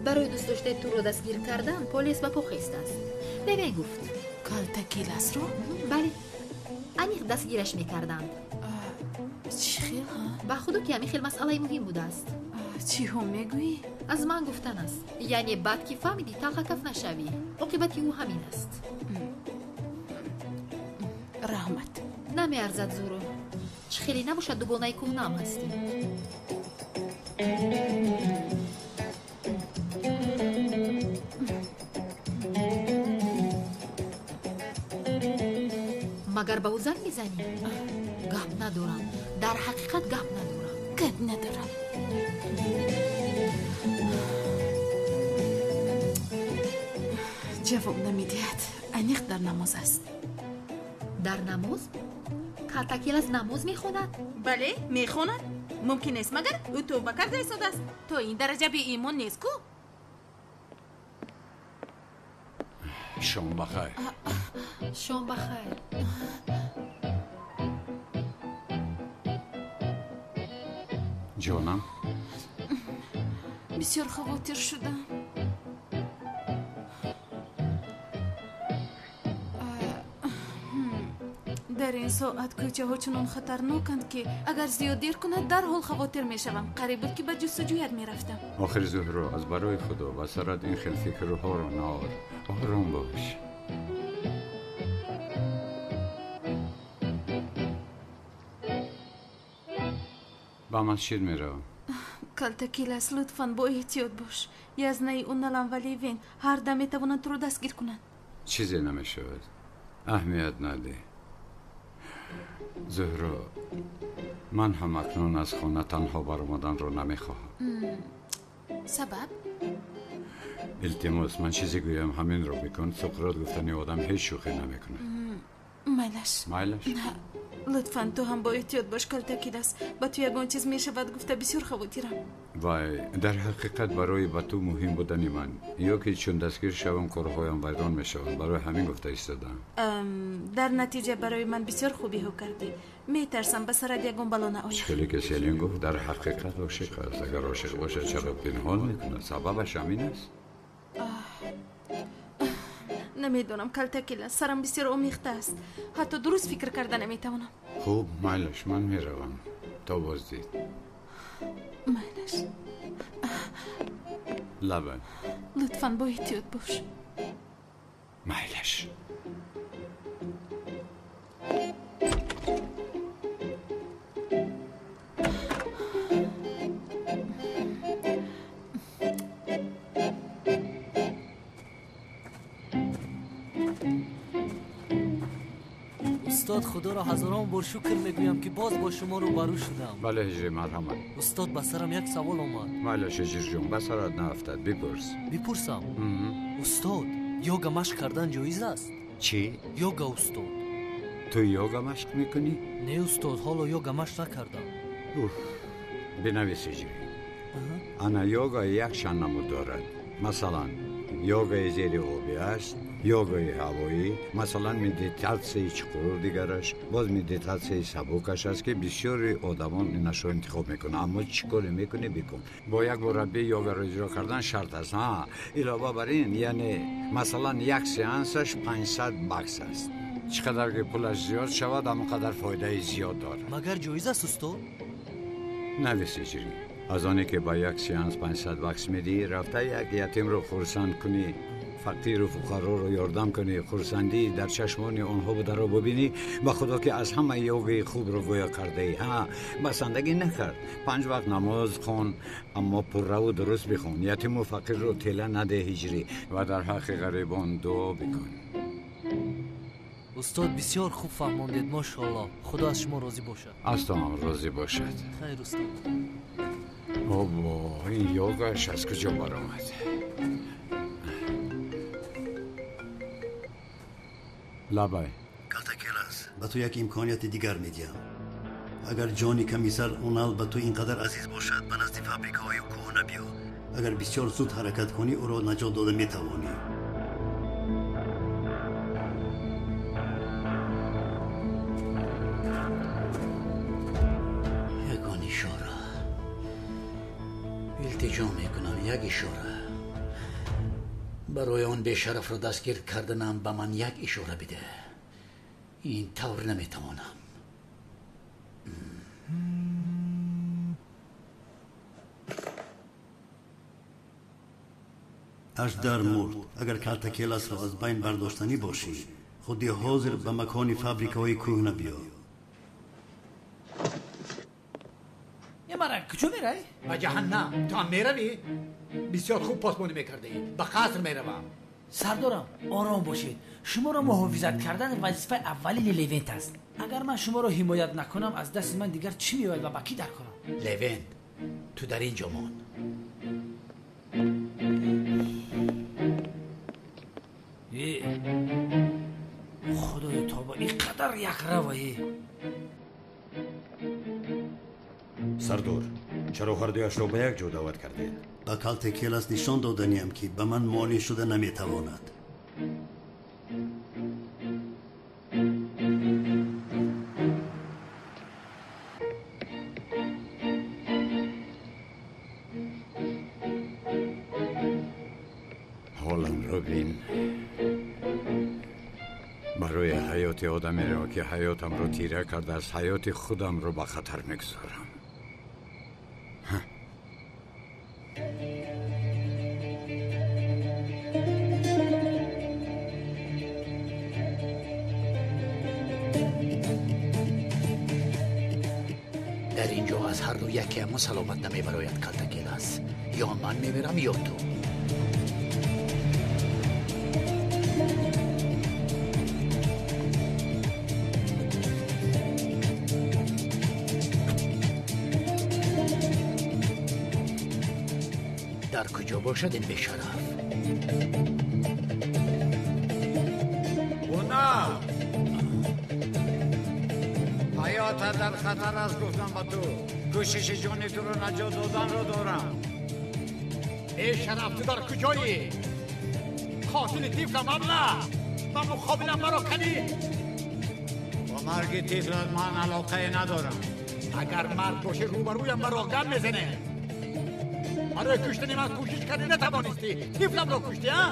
Барои дӯст доштаи туро дастгир кардан полис ба по хестааст. Бебе гуфт. Калтакеласро? Бале, аниқ дастгираш мекарданд. Чӣ хел, ҳа? Ба худо ки ҳамин хел масъалаи муҳим будааст. Чиҳо мегӯӣ? Аз ман гуфтан аст. Яъне баъд ки фаҳмидӣ, талхакаф нашавӣ. Оқибати ӯ ҳамин аст. Раҳмат. Намеарзад, Зӯро. Чӣ хеле набошад, дугонаи кӯҳнаам ҳастӣ. Магар ба ӯ занг мезанӣ? Гап надорам. Дар ҳақиқат гап надорам. Гап надорам. Ҷавоб намедиҳад. Аниқ дар намоз аст. Дар намоз? Калтакелас намоз мехонад? Бале, мехонад. Мумкин нест, магар ӯ тавба карда истодааст. То ин дараҷа беимон нест ку? Шом бахайр. Шом бахайр. Ҷонам, бисёр хавотир шудам. Дар ин соат кӯчаҳо чунон хатарноканд, ки агар зиёд дер кунад, дарҳол хавотир мешавам. Қариб буд, ки ба ҷустуҷӯят мерафтам. Охир, Зуҳро, аз барои худо ба сарат ин хел фикрҳоро наор. Ором бош. Ба масҷид меравам. Калтакелас, лутфан бо эҳтиёт бош. Язнаи Уналам ва Левен ҳар дам метавонанд туро дастгир кунанд. Чизе намешавад, аҳамият надеҳ. Зуҳро, ман ҳам акнун аз хона танҳо баромаданро намехоҳам. Сабаб? Илтимос, ман чизе гӯям, ҳаминро бикун. Суқрот гуфтани одам ҳеҷ шӯхӣ намекунад. Майлаш. Майлаш? Лутфан ту ҳам бо эҳтиёт бош, Калтакелас. Ба ту ягон чиз мешавад гуфта бисёр хавотирам. Вай, дар ҳақиқат барои ба ту муҳим будани ман ё ки чун дастгир шавам корҳоям вайрон мешаванд, барои ҳамин гуфта истодам. Дар натиҷа барои ман бисёр хубиҳо кардӣ. Метарсам ба сарат ягон бало наояд. Хеле ки Селин гуфт, дар ҳақиқат ошиқ аст. Агар ошиқ бошад, чаро пинҳон мекунад? Сабабаш ҳамин аст. Намедонам, Калтакелас, сарам бисёр омехта аст. Ҳатто дуруст фикр карда наметавонам. Хуб, майлаш, ман меравам. То боздид. Майлаш. Лабай. Лутфан бо эҳтиёт бош. Майлаш. Устод, худоро ҳазорон бор шукр мегӯям, ки боз бо шумо рӯбарӯ шудам. Бале, ҳиҷри, марҳамат. Устод, ба сарам як савол омад. Майлаш, ҳиҷрҷон, ба сарат наафтад, бипурс. Бипурсам? Устод, йога машқ кардан ҷоиз аст? Чӣ? Йога, устод. Ту йога машқ мекунӣ? Не, устод, ҳоло йога машқ накардам. Уф, бинавис, ҳиҷрӣ. Ана йога якчанд намуд дорад. Масалан, йогаи зери обӣ аст, йогаи ҳавоӣ, масалан, медитатсияи чуқур дигараш, боз медитатсияи сабукаш аст, ки бисёри одамон инашро интихоб мекунанд. Аммо чӣ коре мекунӣ, бикун. Бо як мураббӣ йогаро иҷро кардан шарт аст. Ҳа, илова бар ин, яъне масалан, як сеансаш 500 бакс аст. Чӣ қадар ки пулаш зиёд шавад, ҳамон қадар фоидаи зиёд дорад. Магар ҷоиз аст, устод? Навис, иҷрӣ. Аз оне ки ба як сеанс 500 бакс медиҳӣ, рафта як ятимро хурсанд кунӣ, фақиру фуқароро ёрдам кунӣ, хурсандӣ дар чашмони онҳо бударо бубинӣ, ба худо ки аз ҳама йогаи хубро гӯё кардаӣ. Ҳа, басандагӣ накард. 5 вақт намоз хон, аммо пурраву дуруст бихон. Ятиму фақирро тела надеҳ, ҳиҷрӣ, ва дар ҳаққи ғарибон дуо бикун. Устод, бисёр хуб фаҳмондед, мошоаллоҳ. Худо аз шумо розӣ бошад. Аз ту ҳам розӣ бошад. Хайр, устод. Обо, ин йогааш аз куҷо баромад? Лабай. Калтакелас, ба ту як имконияти дигар медиҳам. Агар ҷони комиссар Унал ба ту ин қадар азиз бошад, ба назди фабрикаҳои кӯҳна биё. Агар бисёр зуд ҳаракат кунӣ, ӯро наҷот дода метавонӣ. Ягон ишора. Илтиҷо мекунам, як ишора. Барои он бешарафро дастгир карданам ба ман як ишора биде. Ин тавр наметавонам. Аждар мурд. Агар Калтакеласро аз байн бардоштанӣ бошӣ, худи ҳозир ба макони фабрикаҳои кӯҳна биё. Мара куҷо мерай? Ба ҷаҳаннам. Ту ҳам меравӣ? Бисёр хуб посбонӣ мекардаӣ. Ба қаср меравам. Сардорам, ором бошед. Шуморо муҳофизат кардан вазифаи аввалини Левент аст. Агар ман шуморо ҳимоят накунам, аз дасти ман дигар чӣ меояд ва ба кӣ дар кунам? Левент, ту дар ин ҷо мон. Худои тоба, ин қадар якравае. Сардор, чаро ҳардуяшро ба як ҷо даъват кардед? Ба Калтакелас нишон доданиям, ки ба ман монеъ шуда наметавонад. Ҳоламро бин. Барои ҳаёти одамеро, ки ҳаётамро тира кардааст, ҳаёти худамро ба хатар мегузорам. Дар ин ҷо аз ҳар ду якеамон саломат намебарояд, Калтакелас. Ё ман мемирам, ё ту. Дар куҷо бошад ин бешараф? Унал! Ҳаётат дар хатар аст, гуфтам ба ту. Кӯшиши ҷони туро наҷот доданро дорам. Бешараф, ту дар куҷоӣ? Қотили тифлам, абла! Ба муқобилам маро кадӣ! Бо марги тифлат ман алоқае надорам. Агар мард бошӣ, рӯбарӯям маро гап мезанӣ. Барои куштани ман кӯшиш кардӣ, натавонистӣ. Тифламро куштӣ, а?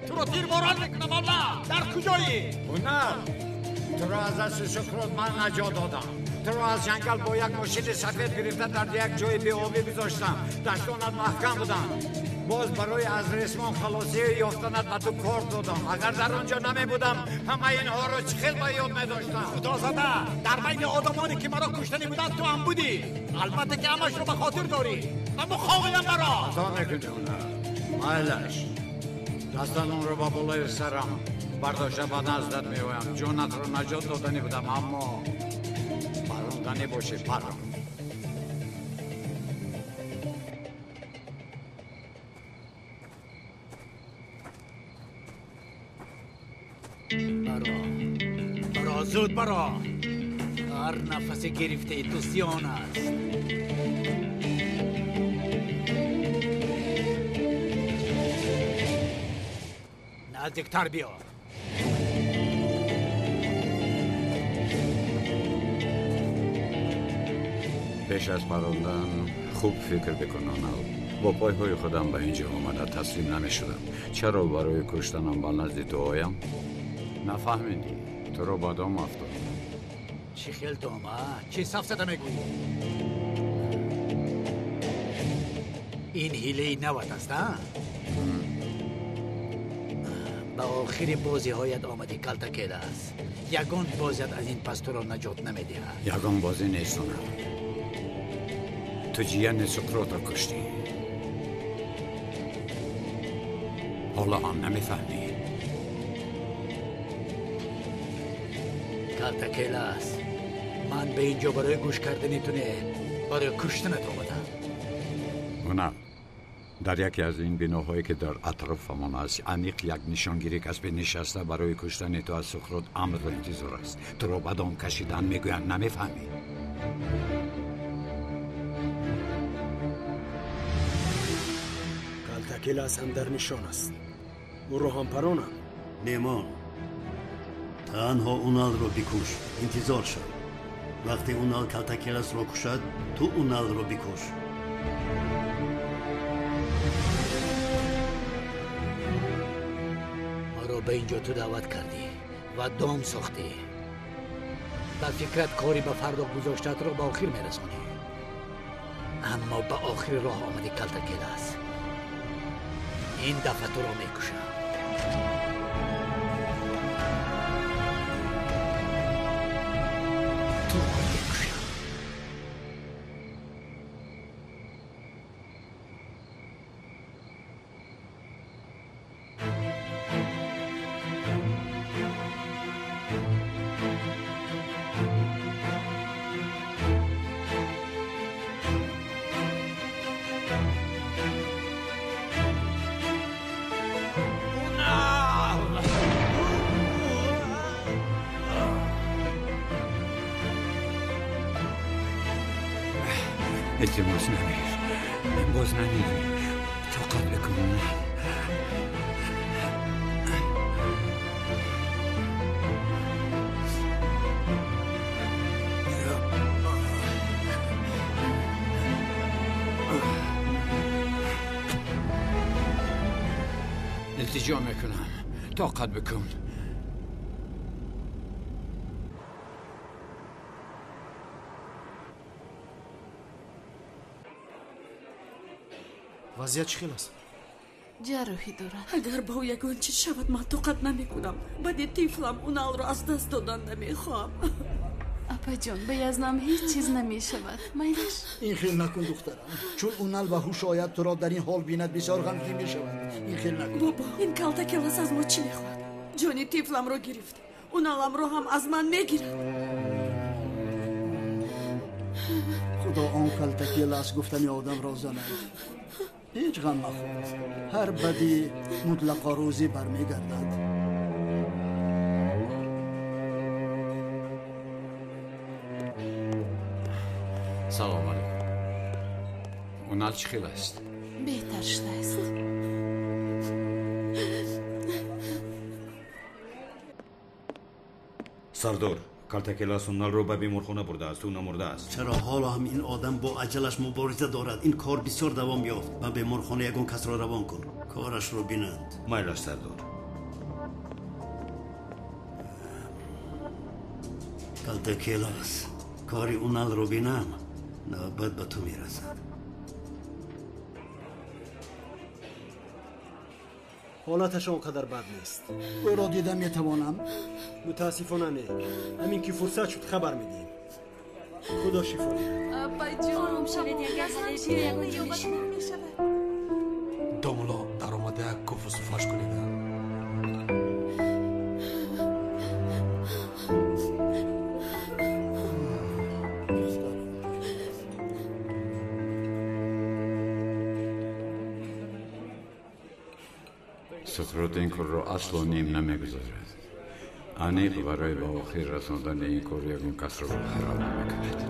Туро Туро тирборон мекунам, алла! Дар куҷоӣ? Унал, туро аз дасти Суқрот ман наҷот додам. Туро аз ҷангал бо як мошини сафед гирифта дар як ҷои беобӣ гузоштам. Даштонат маҳкам буданд. Боз барои аз ресмон халосӣ ёфтанат ба ту кор додам. Агар дар он ҷо намебудам, ҳамаи инҳоро чӣ хел ба ёд медоштам? Худо зада, дар байни одамоне ки маро куштанӣ буданд ту ҳам будӣ. Албатта ки ҳамашро ба хотир дорӣ. Аммо хоҳиям маро. Хато мекунӣ, Унал. Майлаш. Дастонамро ба болои сарам бардошта ба наздат меоям. Ҷонатро наҷот доданӣ будам, аммо паронданӣ бошӣ, парон. Баро, баро, зуд баро. Ҳар нафасе гирифтаи ту зиён аст. Наздиктар биё. Пеш аз парондан хуб фикр бикун, Унал. Бо пойҳои худам ба ин ҷо омада таслим намешудам. Чаро барои куштанам ба назди ту оям? Нафаҳмидӣ, туро ба дом афтод. Чӣ хел дом, а? Чӣ сафсата мегӯӣ? Ин ҳилаи нават аст, а? Ба охири бозиҳоят омадӣ, Калтакелас. Ягон бозият аз ин пас туро наҷот намедиҳад. Ягон бозӣ нест, Унал. Ту ҷияни Суқротро куштӣ. Ҳоло ҳам намефаҳмӣ. Калтакелас, ман ба ин ҷо барои гӯш кардани ту не, барои куштанат омадам. Унал, дар яке аз ин биноҳое ки дар атрофамон аст, аниқ як нишонгирӣ касби нишаста барои куштани ту аз Суқрот амрро интизор аст. Туро ба дом кашидан мегӯянд, намефаҳмӣ? Калтакелас ҳам дар нишон аст. Ӯро ҳам паронам. Меҳмон, танҳо Уналро бикуш, интизор шав. Вақте Унал Калтакеласро кушад, ту Уналро бикуш. Маро ба ин ҷо ту даъват кардӣ ва дом сохтӣ. Ба фикрат кори ба фардо гузоштаатро ба охир мерасонӣ. Аммо ба охири роҳ омадӣ, Калтакелас. Ин дафъа туро мекушам. Туро мекушам. Илтимос, намир. Боз намирӣ. Тоқат бикун. Илтиҷо мекунам. Тоқат бикун. Вазъият чӣ хел аст? Ҷарроҳӣ дорад. Агар ба ӯ ягон чиз шавад, ман тоқат намекунам. Баъди тифлам Уналро аз даст додан намехоҳам. Апаҷон, ба язнам ҳеҷ чиз намешавад. Майлаш? Ин хел накун, духтарам. Чун Унал ба ҳуш ояд, туро дар ин ҳол бинад, бисёр ғамгин мешавад. Ин хел накун. Бобо, ин Калтакелас аз мо чӣ мехоҳад? Ҷони тифламро гирифт. Уналамро ҳам аз ман мегирад. Худо он Калтакелас гуфтани одамро занад. Ҳеҷ ғам махӯр. Ҳар бадӣ мутлақо рӯзӣ бармегардад. Салом алейкум. Унал чӣ хел аст? Беҳтар шудааст. Сардор, Калтакелас Уналро ба беморхона бурдааст. Ӯ намурдааст. Чаро ҳоло ҳам ин одам бо аҷалаш мубориза дорад? Ин кор бисёр давом ёфт. Ба беморхона ягон касро равон кун, корашро бинанд. Майлаш, сардор. Калтакелас, кори Уналро бинам, навбат ба ту мерасад. Ҳолаташ он қадар бад нест. Ӯро дида метавонам? Мутаассифона не. Ҳамин ки фурсат шуд хабар медиҳем. Худо шифо диҳад. Апайҷон, шавед ягон мешавад. Домулло, даромада як куфу суфаш кунед. Суқрот ин корро асло ним намегузорад. Аниқ барои ба охир расондани ин кор ягон касро ҳаром намекунад.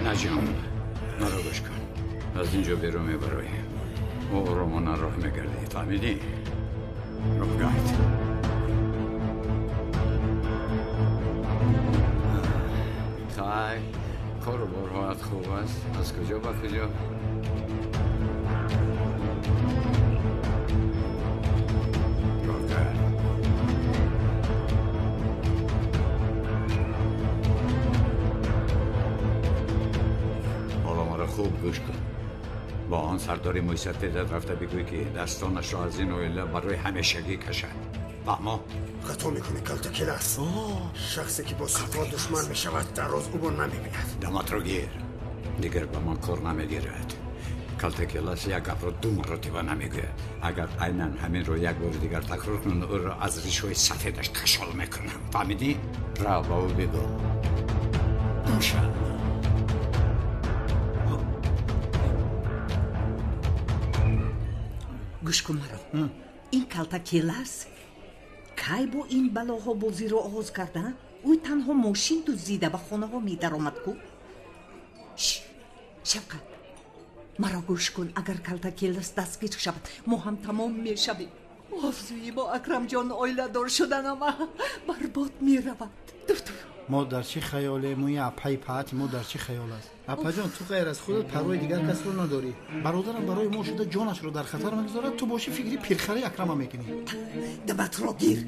Наҷон, маро гӯш кун. Аз инҷо берун мебароем. Оромона роҳ мегардӣ, фаҳмидӣ? Роҳ гард. Хай, кору борҳоят хуб аст. Аз куҷо ба куҷо? Роҳ гард. Хуб гӯш кун. Бо он сардори мӯйсафедат рафта бигӯй, ки дастонашро аз ин оила барои ҳамешагӣ кашад. Фаҳмо? Хато мекунӣ, Калтакелас. Шахсе ки бо Суқрот душман мешавад, дар рӯз ӯро намебинад. Даматро гир. Дигар ба ман кор намегирад. Калтакелас як гапро ду маротиба намегӯяд. Агар айнан ҳаминро як бори дигар такрор кунад, ӯро аз ришҳои сафедаш кашол мекунам. Фаҳмидӣ? Рав ба ӯ бигӯ. Душа. Гӯш кун маро. Ин Калтакелас кай бо ин балоҳо бозиро оғоз карда? Ӯ танҳо мошин дуздида ба хонаҳо медаромад ку. Шавқат, маро гӯш кун. Агар Калтакелас дастгир шавад, мо ҳам тамом мешавем. Орзуи мо Акрамҷон оиладор шуданама барбод меравад. Мо дар чӣ хаёлем? Мӯи апаи паати мо дар чӣ хаёл аст? Апаҷон, ту ғайр аз худат парвои дигар касро надорӣ. Бародарам барои мо шуда ҷонашро дар хатар мегузорад, ту бошӣ фикри пирхари Акрама мекунӣ. Даматро гир,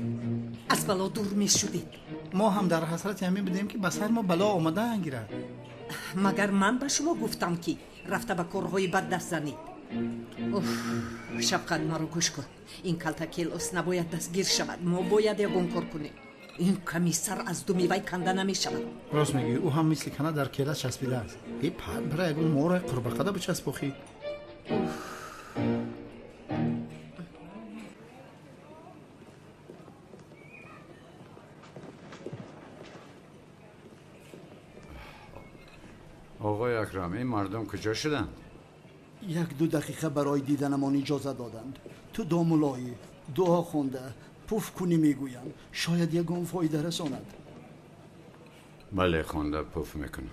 аз бало дур мешудед. Мо ҳам дар ҳасрати ҳамин будем, ки ба сар мо бало омадаан гирад. Магар ман ба шумо гуфтам, ки рафта ба корҳои бад даст занед? Шавқат, маро гӯш кун. Ин Калтакелос набояд дастгир шавад. Мо бояд ягон кор кунем. Ин комиссар аз думи вай канда намешавад. Рост мегӯӣ, ӯ ҳам мисли кана дар кела часпидааст. Э пар бира ягон мора қурбақада бичаспохӣ. Оғои Акрам, ин мардум куҷо шуданд? Як-ду дақиқа барои диданамон иҷоза доданд. Ту домулоӣ, дуо хонда пуф кунӣ мегӯям, шояд ягон фоида расонад. Бале, хонда пуф мекунам.